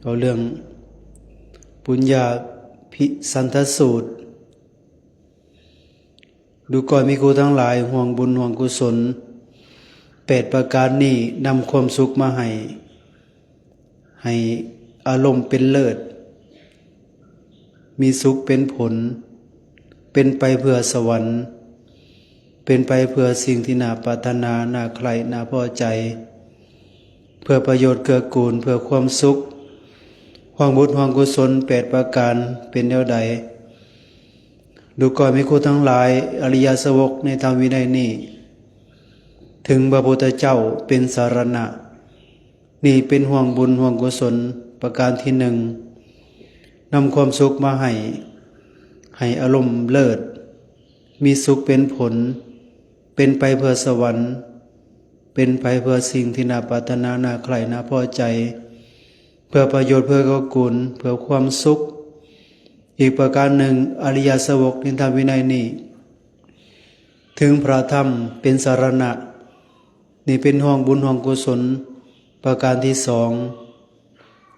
ເວົ້າເລື່ອງ ປຸນຍາພິສັນທະສູດ. ດູກ່ອນແມ່ຄູທັງຫຼາຍ, ຫ່ວງບຸນຫ່ວງກຸສົນແປດປະການນີ້ ນຳຄວາມສຸກມາໃຫ້, ໃຫ້ອາລົມເປັນເລີດ, ມີສຸກເປັນຜົນ, ເປັນໄປເພື່ອສະຫວັນ, ເປັນໄປເພື່ອສິ່ງທີ່ໜ້າປາດຖະໜາ, ໜ້າໃຄ່, ໜ້າພໍໃຈ, ເພື່ອປະໂຫຍດເກື້ອກູນ, ເພື່ອຄວາມສຸກ. ຫ່ວງບຸນຫ່ວງກຸສົນແປດປະການເປັນແນວໃດ? ດູກ່ອນແມ່ຄູທັງຫຼາຍ, ອະລິຍະສາວົກໃນທຳວິໄນນີ້ ເຖິງພະພຸດທະເຈົ້າເປັນສາລະນະ. ນີ້ເປັນຫ່ວງບຸນຫ່ວງກຸສົນປະການທີໜຶ່ງ, ນຳຄວາມສຸກມາໃຫ້, ໃຫ້ອາລົມເລີດ, ມີສຸກເປັນຜົນ, ເປັນໄປເພື່ອສະຫວັນ, ເປັນໄປເພື່ອສິ່ງທີ່ໜ້າປາດຖະໜາ, ໜ້າໃຄ່, ໜ້າພໍໃຈ, ເພື່ອປະໂຫຍດ, ເພື່ອເກື້ອກູນ, ເພື່ອຄວາມສຸກ. ອີກປະການໜຶ່ງ, ອະລິຍະສາວົກໃນທຳວິໄນນີ້ ເຖິງພະທຳເປັນສາລະນະ. ນີ້ເປັນຫ່ວງບຸນຫ່ວງກຸສົນປະການທີສອງ.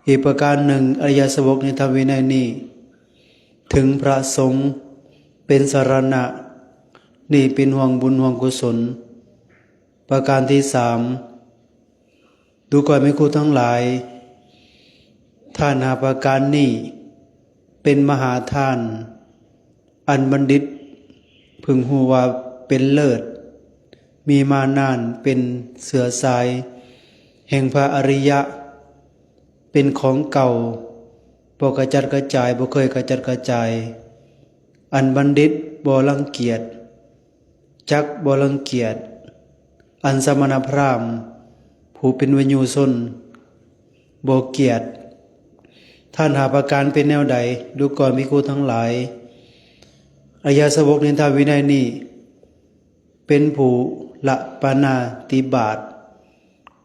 ອີກປະການໜຶ່ງ, ອະລິຍະສາວົກໃນທຳວິໄນນີ້ ເຖິງພະສົງເປັນສາລະນະ. ນີ້ເປັນຫ່ວງບຸນຫ່ວງກຸສົນປະການທີສາມ. ດູກ່ອນແມ່ຄູທັງຫຼາຍ, ທານຫ້າປະການນີ້ເປັນມະຫາທານ ອັນບັນດິດເພິ່ງຮູ້ວ່າເປັນເລີດ, ມີມານານເປັນເຊື້ອສາຍແຫ່ງພະອະລິຍະ, ເປັນຂອງເກົ່າ, ບໍ່ກະຈັດກະຈາຍ, ບໍ່ເຄີຍກະຈັດກະຈາຍ, ອັນບັນດິດບໍ່ລັງກຽດ, ຈັກບໍ່ລັງກຽດ, ອັນສະມະນະພຣາມຜູ້ເປັນວິນຍູຊົນບໍ່ກຽດ. ທານຫ້າປະການເປັນແນວໃດ? ດູກ່ອນພິກຂຸທັງຫຼາຍ, ອະລິຍະສາວົກໃນທຳວິໄນນີ້ ເປັນຜູ້ລະປານາຕິບາດ,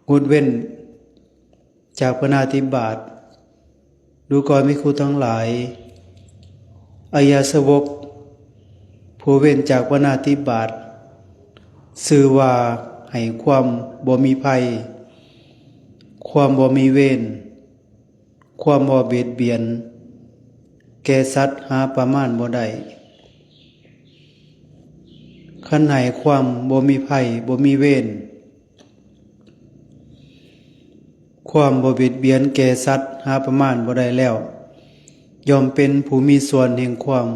ງົດເວັ້ນຈາກປານາຕິບາດ. ດູກ່ອນພິກຂຸທັງຫຼາຍ, ອະລິຍະສາວົກຜູ້ເວັ້ນຈາກປານາຕິບາດ ຊື່ວ່າໃຫ້ຄວາມບໍ່ມີໄພ, ຄວາມບໍ່ມີເວນ, ຄວາມບໍ່ບຽດບຽນແກ່ສັດຫາປະມານບໍ່ໄດ້. ຄັນໃຫ້ຄວາມບໍ່ມີໄພ, ບໍ່ມີເວນ, ຄວາມບໍ່ບຽດບຽນແກ່ສັດຫາປະມານບໍ່ໄດ້ແລ້ວ, ຍ່ອມເປັນຜູ້ມີສ່ວນແຫ່ງຄວາມ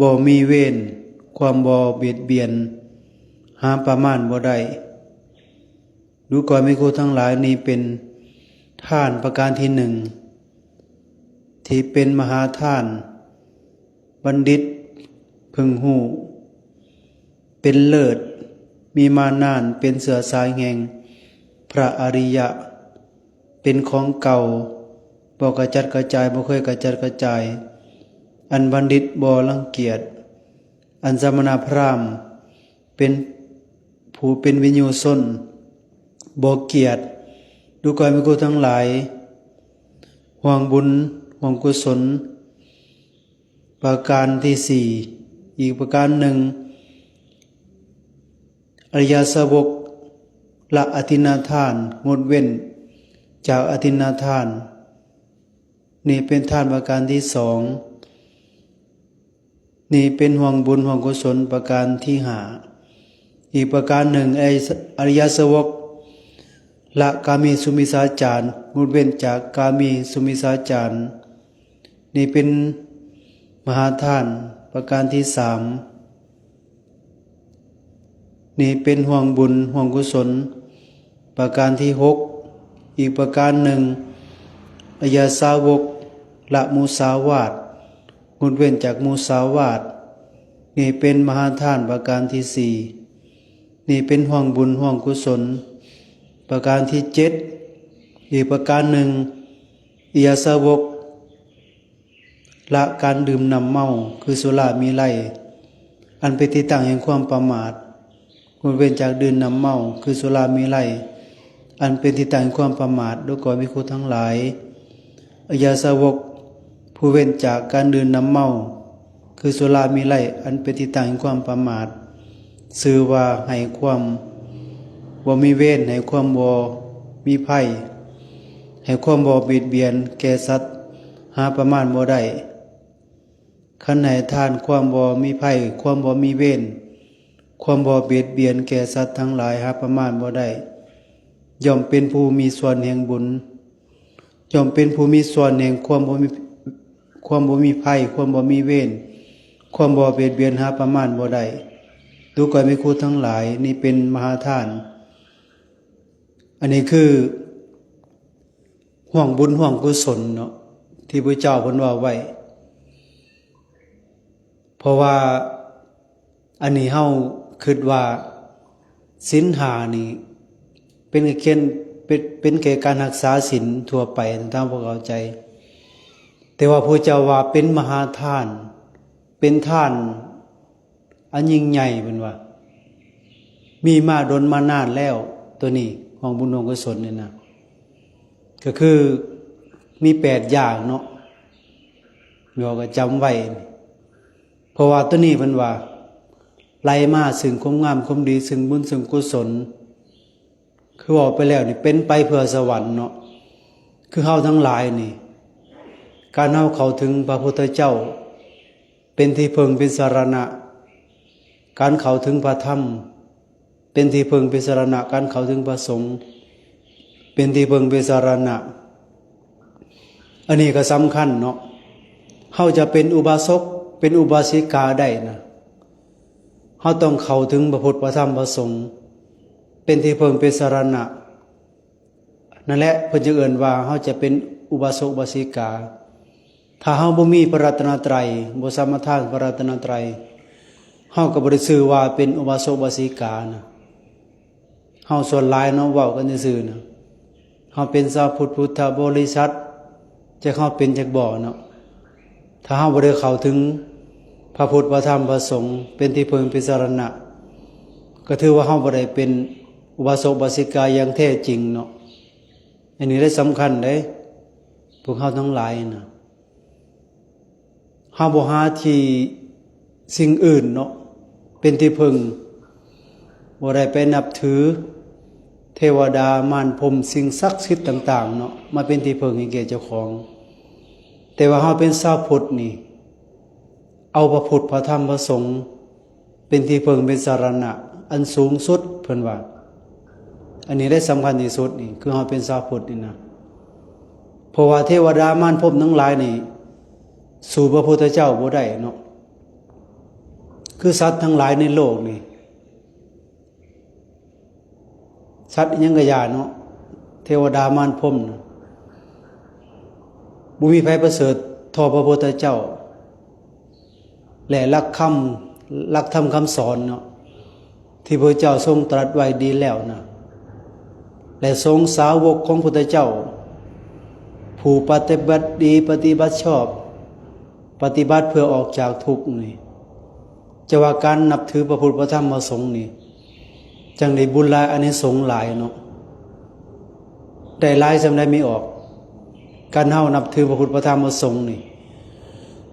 ບໍ່ມີເວນ, ຄວາມບໍ່ບຽດບຽນຫາປະມານບໍ່ໄດ້. ດູກ່ອນພິກຂຸທັງຫຼາຍ, ນີ້ເປັນທານປະການທີໜຶ່ງ ທີ່ເປັນມະຫາທານ, ບັນດິດເພິ່ງຮູ້, ເປັນເລີດ, ມີມານານ, ເປັນເຊື້ອສາຍແຫ່ງພະອະລິຍະ, ເປັນຂອງເກົ່າ, ບໍ່ກະຈັດກະຈາຍ, ບໍ່ເຄີຍກະຈັດກະຈາຍ, ອັນບັນດິດບໍ່ລັງກຽດ, ອັນສະມະນະພຣາມ ເປັນຜູ້ເປັນວິນຍູຊົນບໍ່ກຽດ. ດູກ່ອນພິກຂຸທັງຫຼາຍ, ຫ່ວງບຸນ, ຫ່ວງກຸສົນ ປະການທີສີ່, ອີກປະການໜຶ່ງ, ອະລິຍະສາວົກລະອະທິນນາທານ, ງົດເວັ້ນຈາກອະທິນນາທານ. ນີ້ເປັນທານປະການທີສອງ. ນີ້ເປັນຫ່ວງບຸນຫ່ວງກຸສົນປະການທີຫ້າ. ອີກປະການໜຶ່ງ, ອະລິຍະສາວົກລະກາມີສຸມິດສາຈານ, ງົດເວັ້ນຈາກກາມີສຸມິດສາຈານ. ນີ້ເປັນມະຫາທານປະການທີສາມ. ນີ້ເປັນຫ່ວງບຸນຫ່ວງກຸສົນປະການທີຫົກ. ອີກປະການໜຶ່ງ, ອະລິຍະສາວົກລະມຸສາວາດ, ງົດເວັ້ນຈາກມຸສາວາດ. ນີ້ເປັນມະຫາທານປະການທີສີ່. ນີ້ເປັນຫ່ວງບຸນຫ່ວງກຸສົນປະການທີເຈັດ. ອີກປະການໜຶ່ງ, ອະລິຍະສາວົກ ລະການດື່ມນ້ຳເມົາ ຄືສຸລາມີໄລ ອັນເປັນທີ່ຕັ້ງແຫ່ງຄວາມປະໝາດ, ງົດເວັ້ນຈາກດື່ມນ້ຳເມົາ ຄືສຸລາມີໄລ ອັນເປັນທີ່ຕັ້ງແຫ່ງຄວາມປະໝາດ. ດູກ່ອນພິກຂຸທັງຫຼາຍ, ອະລິຍະສາວົກຜູ້ເວັ້ນຈາກການດື່ມນ້ຳເມົາ ຄືສຸລາມີໄລ ອັນເປັນທີ່ຕັ້ງແຫ່ງຄວາມປະໝາດ ຊື່ວ່າໃຫ້ຄວາມບໍ່ມີເວນ, ໃຫ້ຄວາມບໍ່ມີໄພ, ແລະ ຄວາມບໍ່ບຽດບຽນແກ່ສັດຫາປະມານບໍ່ໄດ້. ຄັນໃຫ້ທານຄວາມບໍ່ມີໄພ, ຄວາມບໍ່ມີເວນ, ຄວາມບໍ່ບຽດບຽນແກ່ສັດທັງຫຼາຍຫາປະມານບໍ່ໄດ້, ຍ່ອມເປັນຜູ້ມີສ່ວນແຫ່ງບຸນ, ຍ່ອມເປັນຜູ້ມີສ່ວນແຫ່ງຄວາມບໍ່ມີ, ຄວາມບໍ່ມີໄພ, ຄວາມບໍ່ມີເວນ, ຄວາມບໍ່ບຽດບຽນຫາປະມານບໍ່ໄດ້. ດູກອຍແມ່ຄູທັງຫຼາຍ, ນີ້ເປັນມະຫາທານ. ອັນນີ້ຄືຮ່ວງບຸນຮ່ວງກຸສົນເນາະ ທີ່ພະເຈົ້າເພິ່ນເວົ້າໄວ້. ເພາະວ່າອັນນີ້ເຮົາຄິດວ່າສິນຫ້ານີ້ເປັນແຄ່ ເປັນ ເປັນແຄ່ການຮັກສາສິນທົ່ວໄປຕາມພວກເຂົ້າໃຈ, ແຕ່ວ່າພະເຈົ້າວ່າເປັນມະຫາທານ, ເປັນທານ ອັນຍິ່ງໃຫຍ່ເພິ່ນວ່າ ມີມາດົນມານານແລ້ວ. ໂຕນີ້ຂອງບຸນຂອງກຸສົນນີ້ນະ ກໍຄືມີແປດຢ່າງເນາະ, ເຮົາກໍຈຳໄວ້. ເພາະວ່າໂຕນີ້ເພິ່ນວ່າໄຫຼມາເຊິ່ງຄວາມງາມຄວາມດີ, ເຊິ່ງບຸນເຊິ່ງກຸສົນ. ຄືເວົ້າໄປແລ້ວນີ້ ເປັນໄປເພື່ອສະຫວັນເນາະ. ຄືເຮົາທັງຫຼາຍນີ້ ການເຮົາເຂົ້າເຖິງພະພຸດທະເຈົ້າເປັນທີ່ເພິ່ງເປັນສະລະນະ, ການເຂົ້າເຖິງພະທຳເປັນທີ່ເພິ່ງເປັນສະລະນະ, ການເຂົ້າເຖິງພະສົງເປັນທີ່ເພິ່ງເປັນສະລະນະ. ອັນນີ້ກໍສຳຄັນເນາະ. ເຮົາຈະເປັນອຸບາສົກ ເປັນອຸບາສິກາໄດ້ນະ, ເຮົາຕ້ອງເຂົ້າເຖິງພະພຸດ ພະທຳ ພະສົງ ເປັນທີ່ເພິ່ງເປັນສະລະນະ. ນັ້ນແຫຼະ ເພິ່ນຈຶ່ງເອີ້ນວ່າເຮົາຈະເປັນອຸບາສົກ ອຸບາສິກາ. ຖ້າເຮົາບໍ່ມີພະລັດຕະນະໄຕ, ບໍ່ສະມາທານພະລັດຕະນະໄຕ, ເຮົາກໍບໍ່ໄດ້ຊື່ວ່າເປັນອຸບາສົກ ອຸບາສິການະ. ເຮົາສ່ວນຫຼາຍເນາະ ເວົ້າກັນຊື່ໆນະ, ເຮົາເປັນຊາວພຸດ ພຸດທະບໍລິສັດ, ຈັກເຮົາເປັນຈັກບໍ່ເນາະ. ຖ້າເຮົາບໍ່ໄດ້ເຂົ້າເຖິງພະພຸດ ພະທຳ ພະສົງ ເປັນທີ່ເພິ່ງເປັນສະລະນະ, ກໍຖືວ່າເຮົາບໍ່ໄດ້ເປັນອຸບາສົກ ອຸບາສິກາຢ່າງແທ້ຈິງເນາະ. ອັນນີ້ແຫຼະສຳຄັນເດ້ ພວກເຮົາທັງຫຼາຍນະ. ເຮົາບໍ່ຫາທີ່ສິ່ງອື່ນເນາະ ເປັນທີ່ເພິ່ງ, ບໍ່ໄດ້ໄປນັບຖືເທວະດາ ມານພົມ ສິ່ງສັກສິດຕ່າງໆເນາະ ມາເປັນທີ່ເພິ່ງໃຫ້ແກ່ເຈົ້າຂອງ. ແຕ່ວ່າເຮົາເປັນຊາວພຸດນີ້ ເອົາພະພຸດ ພະທຳ ພະສົງ ເປັນທີ່ເພິ່ງເປັນສະລະນະອັນສູງສຸດ ເພິ່ນວ່າ. ອັນນີ້ແຫຼະສຳຄັນທີ່ສຸດນີ້ ຄືເຮົາເປັນຊາວພຸດນີ້ນະ. ເພາະວ່າເທວະດາມານພົມທັງຫຼາຍນີ້ ສູ້ພະພຸດທະເຈົ້າບໍ່ໄດ້ເນາະ. ຄືສັດທັງຫຼາຍໃນໂລກນີ້ ສັດອີ່ຫຍັງກະຢ່າເນາະ, ເທວະດາມານພົມນະ ບໍ່ມີໃຜປະເສີດທໍ່ພະພຸດທະເຈົ້າ ແລະ ຫຼັກຄຳ ຫຼັກທຳຄຳສອນເນາະ ທີ່ພະເຈົ້າຊົງຕລັດໄວ້ດີແລ້ວນະ ແລະ ຊົງສາວົກຂອງພຸດທະເຈົ້າ ຜູ້ປະຕິບັດດີ ປະຕິບັດຊອບ ປະຕິບັດເພື່ອອອກຈາກທຸກນີ້ ຈະວ່າການນັບຖືພະພຸດ ພະທຳ ພະສົງນີ້ ຈັ່ງໄດ້ບຸນຫຼາຍ ອານິສົງຫຼາຍເນາະ. ໄດ້ຫຼາຍສ່ຳໃດມີອອກ. ການເຮົານັບຖືພະພຸດ ພະທຳ ພະສົງນີ້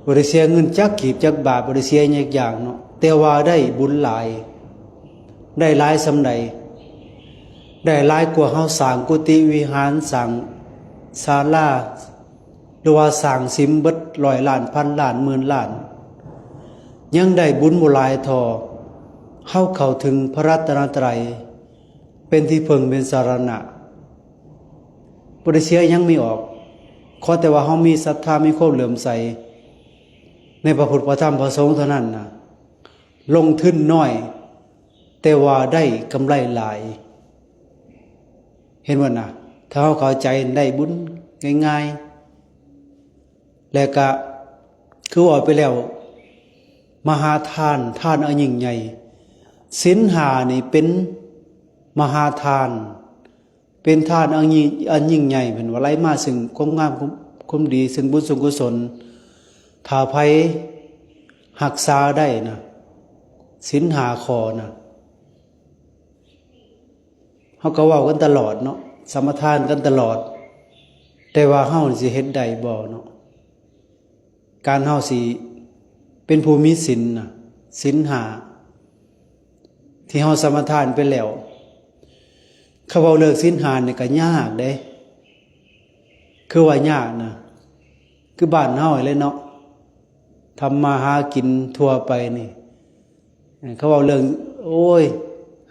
ບໍ່ໄດ້ເສຍເງິນຈັກກີບຈັກບາດ, ບໍ່ໄດ້ເສຍຫຍັງຈັກຢ່າງເນາະ, ແຕ່ວ່າໄດ້ບຸນຫຼາຍ. ໄດ້ຫຼາຍສ່ຳໃດ? ໄດ້ຫຼາຍກວ່າເຮົາສ້າງກຸຕິວິຫານ, ສ້າງສາລາ ຫຼືວ່າສ້າງສິມເບິດຮ້ອຍລ້ານ, ພັນລ້ານ, ໝື່ນລ້ານ, ຍັງໄດ້ບຸນບໍ່ຫຼາຍທໍ່ເຮົາເຂົ້າເຖິງພະລັດຕະນະໄຕ ເປັນທີ່ເພິ່ງເປັນສາລະນະ. ບໍ່ໄດ້ເສຍຫຍັງມີອອກ, ຂໍແຕ່ວ່າເຮົາມີສັດທາ, ມີຄວາມເຫຼື້ອມໃສໃນພະພຸດ ພະທຳ ພະສົງເທົ່ານັ້ນນະ. ລົງທຶນໜ້ອຍ ແຕ່ວ່າໄດ້ກຳໄລຫຼາຍ. ເຫັນບໍ່ນະ? ຖ້າເຮົາເຂົ້າໃຈໄດ້ບຸນງ່າຍໆ. ແລະກະຄືເວົ້າໄປແລ້ວ ມະຫາທານ, ທານອັນຍິ່ງໃຫຍ່, ສິນຫ້ານີ້ເປັນມະຫາທານ, ເປັນທານອັນຍິ່ງ, ອັນຍິ່ງໃຫຍ່, ເພິ່ນວ່າໄຫຼມາເຊິ່ງຄວາມງາມ, ຄວາມ, ຄວາມດີ, ເຊິ່ງບຸນ, ເຊິ່ງກຸສົນ. ຖ້າໃຜຮັກສາໄດ້ນະ, ສິນຫ້າຂໍ້ນະ, ເຮົາກໍເວົ້າກັນຕະຫຼອດເນາະ, ສະມາທານກັນຕະຫຼອດ, ແຕ່ວ່າເຮົາຊິເຮັດໄດ້ບໍ່ເນາະ? ການເຮົາຊິເປັນຜູ້ມີສິນນະ, ສິນຫ້າ ທີ່ເຮົາສະມາທານໄປແລ້ວ. ຄັນເວົ້າເລື່ອງສິນຫ້ານີ້ກໍຍາກເດ້. ຄືວ່າຍາກນະ ຄືບ້ານເຮົານີ້ແຫຼະເນາະ ທຳມາຫາກິນທົ່ວໄປນີ້ ເຂົາເວົ້າເລື່ອງ ໂອ້ຍ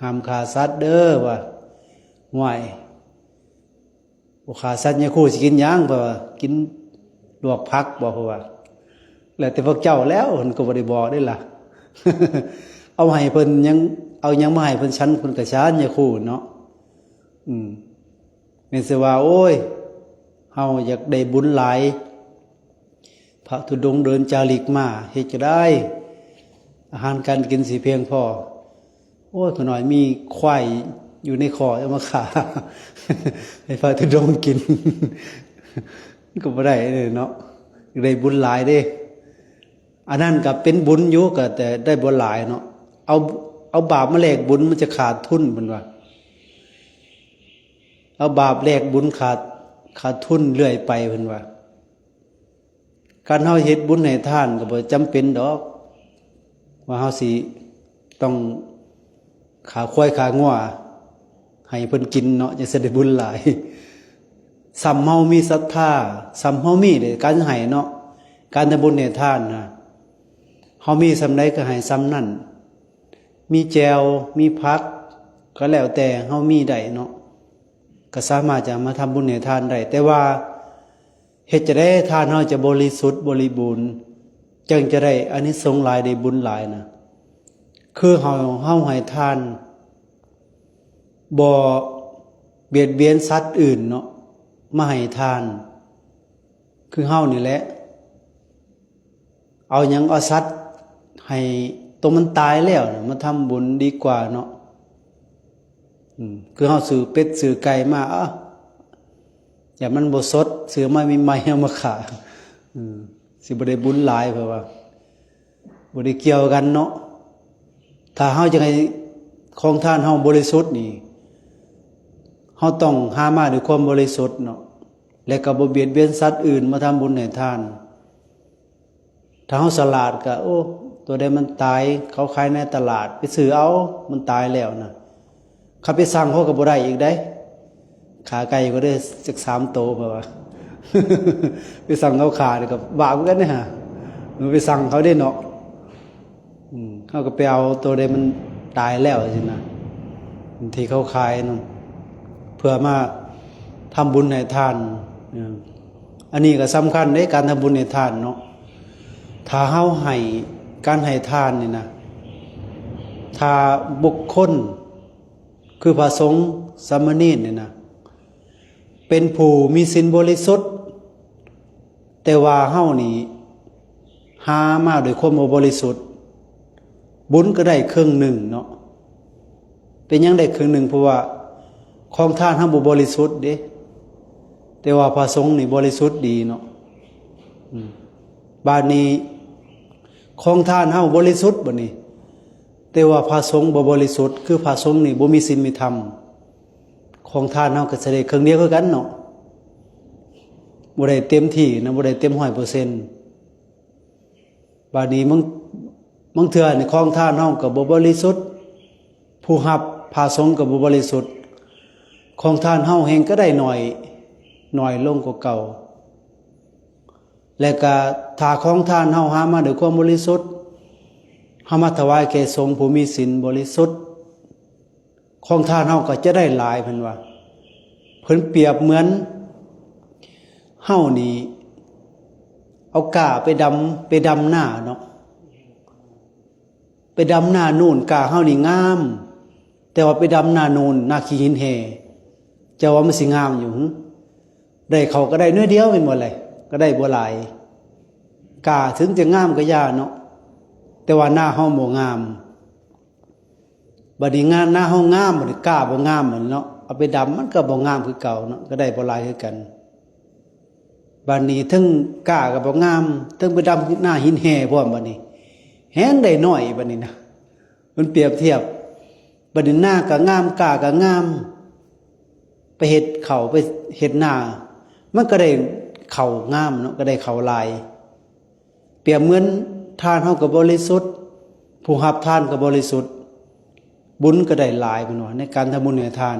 ຫ້າມຂ້າສັດເດີວ່າ ຫ້ວຍ ບໍ່ຂ້າສັດຍາຄູຊິກິນຫຍັງ ເພິ່ນວ່າ ກິນລວກຜັກບໍ ເພິ່ນວ່າ ແລ້ວແຕ່ພວກເຈົ້າແລ້ວ ເພິ່ນກໍບໍ່ໄດ້ບອກເດ້ລະ ເອົາໃຫ້ເພິ່ນ ຍັງເອົາຫຍັງມາໃຫ້ເພິ່ນສັນ ເພິ່ນກໍສັນຍາຄູເນາະ ອືມ ແມ່ນຊິວ່າ ໂອ້ຍ ເຮົາຢາກໄດ້ບຸນຫຼາຍ ພະທຸດົງເດີນຈາລິກມາ ເຮັດຈະໄດ້ ອາຫານການກິນຊິພຽງພໍ ໂອ້ຍ ຂ້ານ້ອຍມີຄວາຍຢູ່ໃນຄອກ ເອົາມາຂ້າ ໃຫ້ພະທຸດົງກິນ ກໍບໍ່ໄດ້ເດ້ເນາະ ຢາກໄດ້ບຸນຫຼາຍເດ້ ອັນນັ້ນກໍເປັນບຸນຢູ່ ກໍແຕ່ໄດ້ບໍ່ຫຼາຍເນາະ ເອົາ ເອົາບາບມາແລກບຸນ ມັນຈະຂາດທຶນ ເພິ່ນວ່າ ເອົາບາບແລກບຸນ ຂາດ ຂາດທຶນເລື້ອຍໄປ ເພິ່ນວ່າ ການເຮົາເຮັດບຸນໃຫ້ທານກໍບໍ່ຈຳເປັນດອກ ວ່າເຮົາຊິຕ້ອງຂ້າຄວາຍຂ້າງົວໃຫ້ເພິ່ນກິນເນາະ ຈັ່ງຊິໄດ້ບຸນຫຼາຍ ສ່ຳເຮົາມີສັດທາ ສ່ຳເຮົາມີເດ້ ການໃຫ້ເນາະ ການທຳບຸນໃຫ້ທານນະ ເຮົາມີສ່ຳໃດກໍໃຫ້ສ່ຳນັ້ນ ມີແຈ່ວ ມີຜັກ ກໍແລ້ວແຕ່ເຮົາມີໄດ້ເນາະ ກໍສາມາດຈະມາທຳບຸນໃຫ້ທານໄດ້ ແຕ່ວ່າ ເຮັດຈັ່ງໃດທານເຮົາຈະບໍລິສຸດບໍລິບູນ ຈັ່ງຈະໄດ້ອານິສົງຫຼາຍ ໄດ້ບຸນຫຼາຍນະ ຄືເຮົາ ເຮົາໃຫ້ທານ ບໍ່ບຽດບຽນສັດອື່ນເນາະ ມາໃຫ້ທານ ຄືເຮົານີ້ແຫຼະ ເອົາຫຍັງ ເອົາສັດໃຫ້ໂຕມັນຕາຍແລ້ວນະ ມາທຳບຸນດີກວ່າເນາະ ອືມ ຄືເຮົາຊື້ເປັດຊື້ໄກ່ມາ ເອົາ ຢ່າມັນບໍ່ສົດ ຊື້ມາໃໝ່ໆ ເອົາມາຂ້າ ອືມ ຊິບໍ່ໄດ້ບຸນຫຼາຍ ເພາະວ່າບໍ່ໄດ້ກ່ຽວກັນເນາະ ຖ້າເຮົາຈະໃຫ້ຂອງທານເຮົາບໍລິສຸດນີ້ ເຮົາຕ້ອງຫາມາດ້ວຍຄວາມບໍລິສຸດເນາະ ແລະກໍບໍ່ບຽດບຽນສັດອື່ນມາທຳບຸນໃຫ້ທານ ຖ້າເຮົາສະຫຼາດກໍ ໂອ້ ຕົວໃດມັນຕາຍ ເຂົາຂາຍໃນຕະຫຼາດ ໄປຊື້ເອົາ ມັນຕາຍແລ້ວນະ ຄັນໄປສັ່ງເຂົາກໍບໍ່ໄດ້ອີກເດ້ ຂ້າໄກ່ກໍໄດ້ຈັກສາມໂຕ ເພິ່ນວ່າ ໄປສັ່ງເຂົາຂ້ານີ້ກໍບາບຄືກັນເດ້ຫາ ໄປສັ່ງເຂົາເດ້ເນາະ ອືມ ເຮົາກໍໄປເອົາໂຕໃດມັນຕາຍແລ້ວຊີ້ນະ ທີ່ເຂົາຂາຍເນາະ ເພື່ອມາທຳບຸນໃຫ້ທານ ເອີ ອັນນີ້ກໍສຳຄັນເດ້ ການທຳບຸນໃຫ້ທານເນາະ ຖ້າເຮົາໃຫ້ ການໃຫ້ທານນີ້ນະ ຖ້າບຸກຄົນ ຄືພະສົງ ສາມະເນນນີ້ນະ ເປັນຜູ້ມີສິນບໍລິສຸດ ແຕ່ວ່າເຮົານີ້ຫາມາດ້ວຍຄວາມບໍ່ບໍລິສຸດ ບຸນກໍໄດ້ເຄິ່ງໜຶ່ງເນາະ ເປັນຫຍັງໄດ້ເຄິ່ງໜຶ່ງ ເພາະວ່າຂອງທານເຮົາບໍ່ບໍລິສຸດເດ້ ແຕ່ວ່າພະສົງນີ້ບໍລິສຸດດີເນາະ ອືມ ບາດນີ້ຂອງທານເຮົາບໍລິສຸດ ບາດນີ້ ແຕ່ວ່າພະສົງບໍ່ບໍລິສຸດ ຄືພະສົງນີ້ບໍ່ມີສິນມີທຳ ຂອງທານເຮົາກໍຊິໄດ້ເຄິ່ງດຽວຄືກັນເນາະ ບໍ່ໄດ້ເຕັມທີ່ນະ ບໍ່ໄດ້ເຕັມຮ້ອຍເປີເຊັນ ບາດນີ້ບາງ ບາງເທື່ອນີ້ຂອງທານເຮົາກໍບໍ່ບໍລິສຸດ ຜູ້ຮັບພະສົງກໍບໍ່ບໍລິສຸດ ຂອງທານເຮົາແຮ່ງກໍໄດ້ໜ້ອຍ ໜ້ອຍລົງກວ່າເກົ່າ ແລະກະຖ້າຂອງທານເຮົາຫາມາດ້ວຍຄວາມບໍລິສຸດ ເຮົາມາຖວາຍແກ່ສົງຜູ້ມີສິນບໍລິສຸດ ຂອງທານເຮົາກໍຈະໄດ້ຫຼາຍ ເພິ່ນວ່າ ເພິ່ນປຽບເໝືອນເຮົານີ້ເອົາກ້າໄປດຳ ໄປດຳນາເນາະ ໄປດຳນາໂນ້ນ ກ້າເຮົານີ້ງາມ ແຕ່ວ່າໄປດຳນາໂນ້ນ ນາຂີ້ຫີນແຮ່ ເຈົ້າວ່າມັນຊິງາມຢູ່ຫື? ໄດ້ເຂົ້າກໍໄດ້ໜ້ອຍດຽວແມ່ນບໍ່ແລະ ກໍໄດ້ບໍ່ຫຼາຍ ກ້າເຖິງຈະງາມກໍຢ່າເນາະ ແຕ່ວ່ານາເຮົາບໍ່ງາມ ບາດນີ້ງານນາເຮົາງາມ ບາດນີ້ກ້າບໍ່ງາມຫັ້ນເນາະ ເອົາໄປດຳມັນກໍບໍ່ງາມຄືເກົ່າເນາະ ກໍໄດ້ບໍ່ຫຼາຍຄືກັນ ບາດນີ້ເຖິງກ້າກໍບໍ່ງາມ ເຖິງໄປດຳນາຫີນແຮ່ພ້ອມ ບາດນີ້ແຮ່ງໄດ້ໜ້ອຍ ບາດນີ້ນະ ມັນປຽບທຽບ ບາດນີ້ນາກໍງາມ ກ້າກໍງາມ ໄປເຮັດເຂົ້າ ໄປເຮັດນາ ມັນກໍໄດ້ເຂົ້າງາມເນາະ ກໍໄດ້ເຂົ້າຫຼາຍ ປຽບເໝືອນທານເຮົາກໍບໍລິສຸດ ຜູ້ຮັບທານກໍບໍລິສຸດ ບຸນກໍໄດ້ຫຼາຍ ເພິ່ນວ່າ ໃນການທຳບຸນໃຫ້ທານ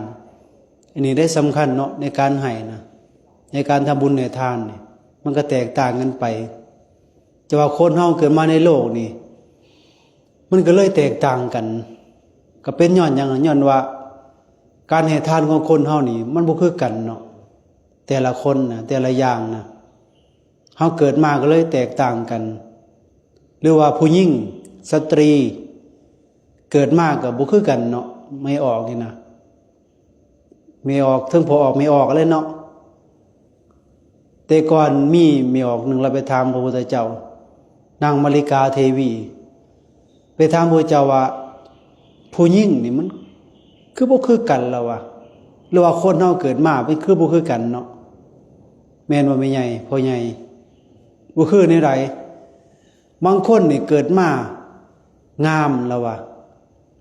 ອັນນີ້ໄດ້ສຳຄັນເນາະ ໃນການໃຫ້ນະ ໃນການທຳບຸນໃຫ້ທານນີ້ ມັນກໍແຕກຕ່າງກັນໄປ. ແຕ່ວ່າຄົນເຮົາເກີດມາໃນໂລກນີ້ ມັນກໍເລີຍແຕກຕ່າງກັນ. ກໍເປັນຍ້ອນຫຍັງ? ຍ້ອນວ່າການໃຫ້ທານຂອງຄົນເຮົານີ້ ມັນບໍ່ຄືກັນເນາະ, ແຕ່ລະຄົນນະ ແຕ່ລະຢ່າງນະ. ເຮົາເກີດມາກໍເລີຍແຕກຕ່າງກັນ ຫຼືວ່າຜູ້ຍິງ ສະຕຣີ ເກີດມາກໍບໍ່ຄືກັນເນາະ. ແມ່ອອກນີ້ນະ ແມ່ອອກ ເຖິງພໍ່ອອກແມ່ອອກແຫຼະເນາະ. ແຕ່ກ່ອນມີແມ່ອອກໜຶ່ງລາວໄປຖາມພະພຸດທະເຈົ້າ ນາງມະລິກາເທວີ ໄປຖາມພະພຸດທະເຈົ້າວ່າ ຜູ້ຍິງນີ້ມັນຄືບໍ່ຄືກັນລະວ່າ ຫຼືວ່າຄົນເຮົາເກີດມາມັນຄືບໍ່ຄືກັນເນາະ. ແມ່ນບໍ່ແມ່ໃຫຍ່ ພໍ່ໃຫຍ່? ບໍ່ຄືແນວໃດ? ບາງຄົນນີ້ເກີດມາງາມລະວ່າ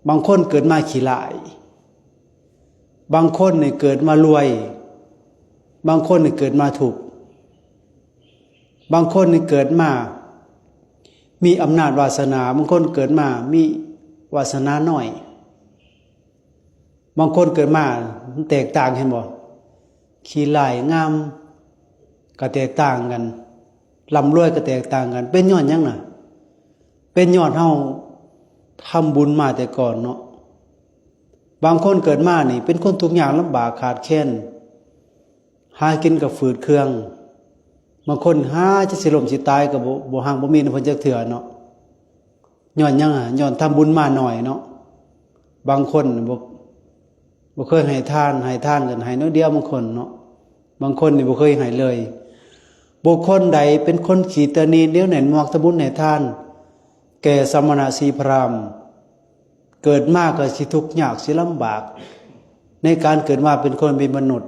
ບາງຄົນເກີດມາຂີ້ຮ້າຍ ບາງຄົນນີ້ເກີດມາລວຍ ບາງຄົນນີ້ເກີດມາທຸກ ບາງຄົນນີ້ເກີດມາມີອຳນາດວາສະໜາ ບາງຄົນເກີດມາມີວາສະໜາໜ້ອຍ ບາງຄົນເກີດມາມັນແຕກຕ່າງ ເຫັນບໍ່? ຂີ້ຮ້າຍງາມກໍແຕກຕ່າງກັນ ລ່ຳລວຍກໍແຕກຕ່າງກັນ. ເປັນຍ້ອນຫຍັງນະ? ເປັນຍ້ອນເຮົາທຳບຸນມາແຕ່ກ່ອນເນາະ. ບາງຄົນເກີດມານີ້ເປັນຄົນທຸກຍາກລຳບາກຂາດແຄນ ຫາກິນກໍຝືດເຄືອງ ບາງຄົນຫາຈະຊິລົ້ມຊິຕາຍກໍບໍ່ ບໍ່ຮັ່ງບໍ່ມີນຳເພິ່ນຈັກເທື່ອເນາະ. ຍ້ອນຫຍັງ? ຍ້ອນທຳບຸນມາໜ້ອຍເນາະ. ບາງຄົນບໍ່ ບໍ່ເຄີຍໃຫ້ທານ ໃຫ້ທານກໍໃຫ້ໜ້ອຍດຽວ ບາງຄົນເນາະ. ບາງຄົນນີ້ບໍ່ເຄີຍໃຫ້ເລີຍ. ບຸກຄົນໃດເປັນຄົນຂີ້ຕະໜີ ໜຽວແໜ້ນ ມັກທຳບຸນໃຫ້ທານແກ່ສະມະນະຊີພະຣາມ ເກີດມາກໍຊິທຸກຍາກຊິລຳບາກ ໃນການເກີດມາເປັນຄົນເປັນມະນຸດ.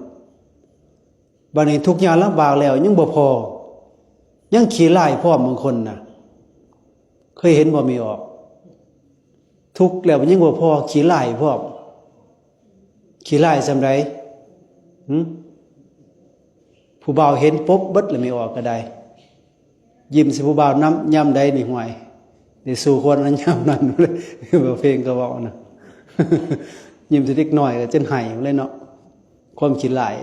ບາດນີ້ທຸກຍາກລຳບາກແລ້ວຍັງບໍ່ພໍ ຍັງຂີ້ຮ້າຍພ້ອມບາງຄົນນະ. ເຄີຍເຫັນບໍ່ແມ່ອອກ? ທຸກແລ້ວຍັງບໍ່ພໍ ຂີ້ຮ້າຍພ້ອມ. ຂີ້ຮ້າຍສ່ຳໃດ? ຫຶ? ຜູ້ບ່າວເຫັນປົບເບິດລະ ແມ່ອອກກໍໄດ້. ຍິ້ມໃສ່ຜູ້ບ່າວນຳ ຍາມໃດນີ້ ຫ້ວຍ ໄດ້ສູ້ຄົນນະຍາມນັ້ນເລີຍ. ບໍ່ເພງກໍເວົ້ານະ ຍິ້ມໃສ່ເດັກນ້ອຍກໍຈົນໄຫ້ເລີຍເນາະ ຄວາມຂີ້ຮ້າຍ.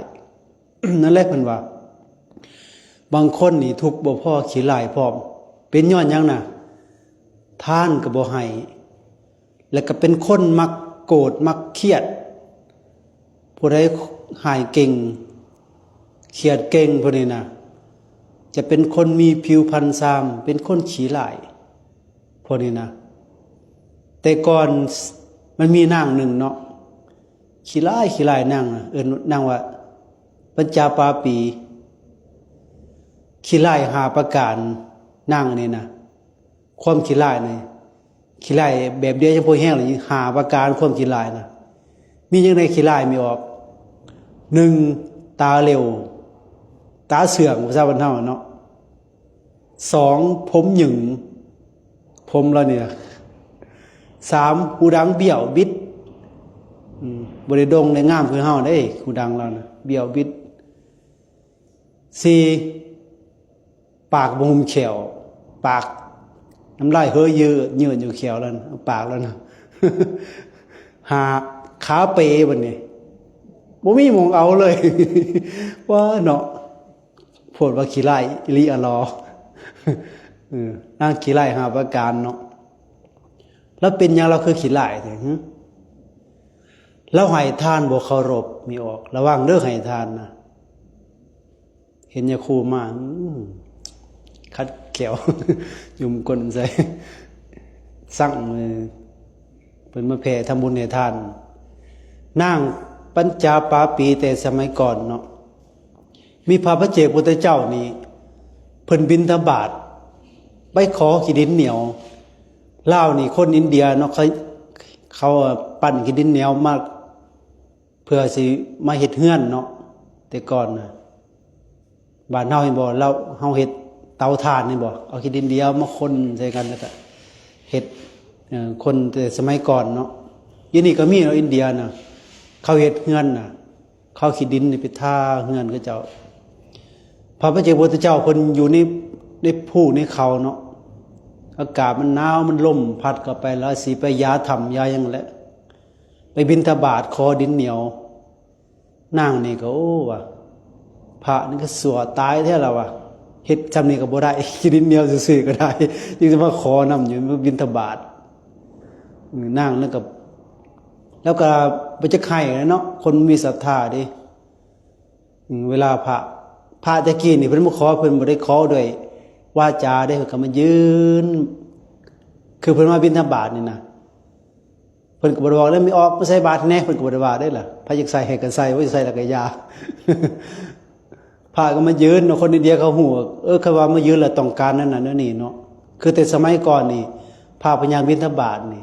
ນັ້ນແຫຼະເພິ່ນວ່າ ບາງຄົນນີ້ທຸກບໍ່ພໍຂີ້ຮ້າຍພ້ອມ. ເປັນຍ້ອນຫຍັງນະ? ທານກໍບໍ່ໃຫ້ ແລ້ວກໍເປັນຄົນມັກໂກດມັກຄຽດ. ຜູ້ໃດຮ້າຍເກັ່ງ ຄຽດເກັ່ງ ພວກນີ້ນະ ຈະເປັນຄົນມີຜິວພັນຊາມ ເປັນຄົນຂີ້ຮ້າຍ ພວກນີ້ນະ. ແຕ່ກ່ອນມັນມີນາງໜຶ່ງເນາະ ຂີ້ຮ້າຍ ຂີ້ຮ້າຍ ນາງນະ ເອີ້ນນາງວ່າປັນຈາປາປີ ຂີ້ຮ້າຍຫ້າປະການ. ນາງອັນນີ້ນະ ຄວາມຂີ້ຮ້າຍນີ້ ຂີ້ຮ້າຍແບບດຽວຍັງພໍແຮງເລີຍ ຫ້າປະການຄວາມຂີ້ຮ້າຍນະ. ມີຫຍັງແດ່ຂີ້ຮ້າຍແມ່ອອກ? ໜຶ່ງ ຕາເຫຼວ ຕາເຊື່ອງ ພາສາບ້ານເຮົາເນາະ. ສອງ ຜົມຫຍຶງ ຜົມລາວນີ້ນະ. ສາມ ຫູດັງບ້ຽວບິດ ອືມ ບໍ່ໄດ້ດົ່ງໄດ້ງາມຄືເຮົາເດ້ ຫູດັງລາວນະ ບ້ຽວບິດ. ສີ່ ປາກບໍ່ຫຸ້ມແຂ້ວ ປາກນ້ຳລາຍເຫີຍເຍີຍືດຢູ່ແຂ້ວລະ ປາກລະນະ. ຫ້າ ຂາເປ ບັດນີ້ ບໍ່ມີໝ່ອງເອົາເລີຍ. ວ່າເນາະ ໂພດວ່າຂີ້ຮ້າຍອີ່ຫຼີອະຫຼໍ. ເອີ ນາງຂີ້ຮ້າຍຫ້າປະການເນາະ. ລາວເປັນຫຍັງລາວຄືຂີ້ຮ້າຍແທ້? ລາວໃຫ້ທານບໍ່ເຄົາລົບ ມີອອກ ລະວັງເດີໃຫ້ທານນະ. ເຫັນຍາຄູມາ ອືມ ຂັດແຂ້ວ ຍຸ່ມກົ້ນໃສ່ ສັງເລີຍ. ເພິ່ນມາແຜ່ທຳບຸນໃຫ້ທານ. ນາງປັນຈາປາປີແຕ່ສະໄໝກ່ອນເນາະ ມີພະປະເຈກພຸດທະເຈົ້ານີ້ ເພິ່ນບິນທະບາດ ໄປຂໍຂີ້ດິນໜຽວ. ລາວນີ້ຄົນອິນເດຍເນາະ ເຂົາ ເຂົາ ເຂົາປັ່ນຂີ້ດິນໜຽວມາ ເພື່ອຊິມາເຮັດເຮືອນເນາະ. ແຕ່ກ່ອນນະ ບ້ານເຮົາເຫັນບໍ່ ລາວ ເຮົາເຮັດເຕົາຖ່ານເຫັນບໍ່ ເອົາຂີ້ດິນດຽວມາຄົນໃສ່ກັນ ແລ້ວກະເຮັດ ເອີ ຄົນແຕ່ສະໄໝກ່ອນເນາະ. ດຽວນີ້ກໍມີເນາະ ອິນເດຍນະ ເຂົາເຮັດເຮືອນນະ ເຂົາຂີ້ດິນນີ້ໄປທາເຮືອນເຂົາເຈົ້າ. ພະປະເຈກພຸດທະເຈົ້າເພິ່ນຢູ່ໃນ ໃນພູໃນເຂົາເນາະ ອາກາດມັນໜາວ ມັນລົມພັດເຂົ້າໄປ ລາວຊິໄປຢາຖ້ຳຢາຫຍັງແຫຼະ ໄປບິນທະບາດຂໍດິນໜຽວ. ນາງນີ້ກໍ ໂອ້ ວ່າ ພະນີ້ກໍຊົ່ວຕາຍແທ້ລະວ່າ ເຮັດຊ່ຳນີ້ກໍບໍ່ໄດ້ ຂີ້ດິນໜຽວຊື່ໆກໍໄດ້ ຍັງຊິມາຂໍນຳຢູ່ ມາບິນທະບາດ. ເອີ ນາງນັ້ນກໍ ແລ້ວກໍບໍ່ຈັກໃຫ້ແຫຼະເນາະ ຄົນມີສັດທາເດ້. ເວລາພະ ພະແຕ່ກີ້ນີ້ເພິ່ນມາຂໍ ເພິ່ນບໍ່ໄດ້ຂໍດ້ວຍວາຈາເດ້ ເພິ່ນກໍມາຢືນ ຄືເພິ່ນມາບິນທະບາດນີ້ນະ ເພິ່ນກໍບໍ່ໄດ້ບອກເດ້ ມີອອກມາໃສ່ບາດແດ່ ເພິ່ນກໍບໍ່ໄດ້ວ່າເດ້ລະ ໃຜຢາກໃສ່ໃຫ້ກໍໃສ່ ບໍ່ຢາກໃສ່ລະກໍຢ່າ. ພະກໍມາຢືນເນາະ ຄົນອິນເດຍເຂົາຮູ້ ເອີ ຄັນວ່າມາຢືນແລ້ວຕ້ອງການນັ້ນນັ້ນນີ້ເນາະ. ຄືແຕ່ສະໄໝກ່ອນນີ້ ພະເພິ່ນຍ່າງບິນທະບາດນີ້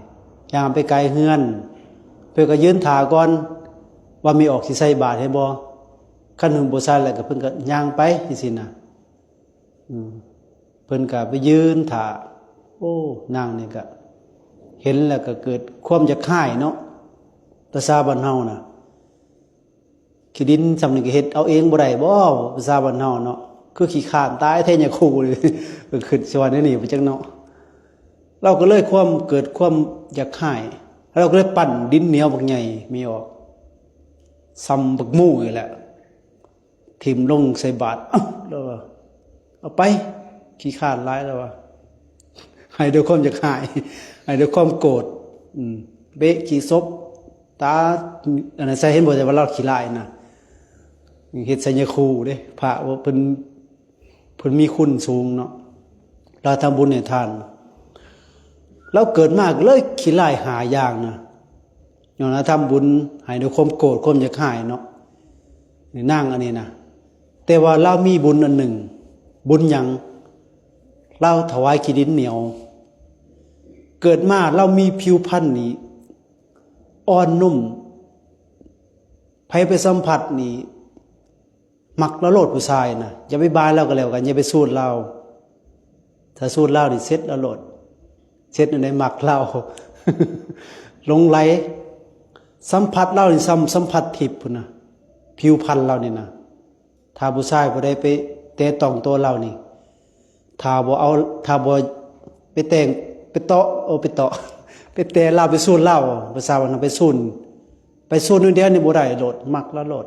ຍ່າງໄປໄກເຮືອນ ເພິ່ນກໍຢືນຖ້າກ່ອນວ່າແມ່ອອກຊິໃສ່ບາດໃຫ້ບໍ່ ຄັນເພິ່ນບໍ່ໃສ່ແລ້ວກໍເພິ່ນກໍຍ່າງໄປຈັ່ງຊີ້ນະ. ເພິ່ນກໍໄປຢືນຖ້າ ໂອ້ ນາງນີ້ກໍເຫັນແລ້ວກໍເກີດຄວາມຢາກຮ້າຍເນາະ ພາສາບ້ານເຮົານະ ຂີ້ດິນຊ່ຳນີ້ກໍເຮັດເອົາເອງບໍ່ໄດ້ບໍ່ ພາສາບ້ານເຮົາເນາະ ຄືຂີ້ຄ້ານຕາຍແທ້ຍາຄູ ກໍຄິດຊິວ່າແນວນີ້ໄປຈັກເນາະ. ລາວກໍເລີຍຄວາມ ເກີດຄວາມຢາກຮ້າຍ ລາວກໍເລີຍປັ້ນດິນໜຽວບັກໃຫຍ່ແມ່ອອກ ຊ່ຳບັກໝູນີ້ແຫຼະ ຖິ້ມລົງໃສ່ບາດ ເອົ້າ ລາວວ່າ ເອົາໄປ ຂີ້ຄ້ານຫຼາຍ ລາວວ່າ ໃຫ້ດ້ວຍຄວາມຢາກຮ້າຍ ໃຫ້ດ້ວຍຄວາມໂກດ ອືມ ເບະຂີ້ສົບ ຕາ ອັນນັ້ນໃສ່ ເຫັນບໍ່ ແຕ່ວ່າລາວຂີ້ຮ້າຍນະ ເຮັດໃສ່ຍາຄູເດ້ ພະວ່າເພິ່ນ ເພິ່ນມີຄຸນສູງເນາະ ລາວທຳບຸນໃຫ້ທານ ລາວເກີດມາກໍເລີຍຂີ້ຮ້າຍຫ້າຢ່າງນະ ຍ້ອນລາວທຳບຸນໃຫ້ດ້ວຍຄວາມໂກດ ຄວາມຢາກຮ້າຍເນາະ ນາງອັນນີ້ນະ. ແຕ່ວ່າລາວມີບຸນອັນໜຶ່ງ ບຸນຫຍັງ? ລາວຖວາຍຂີ້ດິນໜຽວ ເກີດມາລາວມີຜິວພັນນີ້ອ່ອນນຸ້ມ ໃຜໄປສຳຜັດນີ້ ມັກລາວໂລດຜູ້ຊາຍນະ ຢ່າໄປບາຍລາວກໍແລ້ວກັນ ຢ່າໄປສູດລາວ ຖ້າສູດລາວນີ້ເສັດລາວໂລດ ເສັດແນວໃດ ມັກລາວ ຫຼົງໄຫຼ. ສຳຜັດລາວນີ້ສ່ຳສຳຜັດທິບພຸ້ນນະ ຜິວພັນລາວນີ້ນະ ຖ້າຜູ້ຊາຍຜູ້ໃດໄປແຕະຕ້ອງໂຕລາວນີ້ ຖ້າບໍ່ເອົາ ຖ້າບໍ່ໄປແຕ່ງ ໄປເຕາະ ໂອ ໄປເຕາະ ໄປແຕະລາວ ໄປສູນລາວ ພາສາບ້ານເຮົາໄປສູນ ໄປສູນໜ້ອຍດຽວນີ້ບໍ່ໄດ້ໂລດ ມັກລາວໂລດ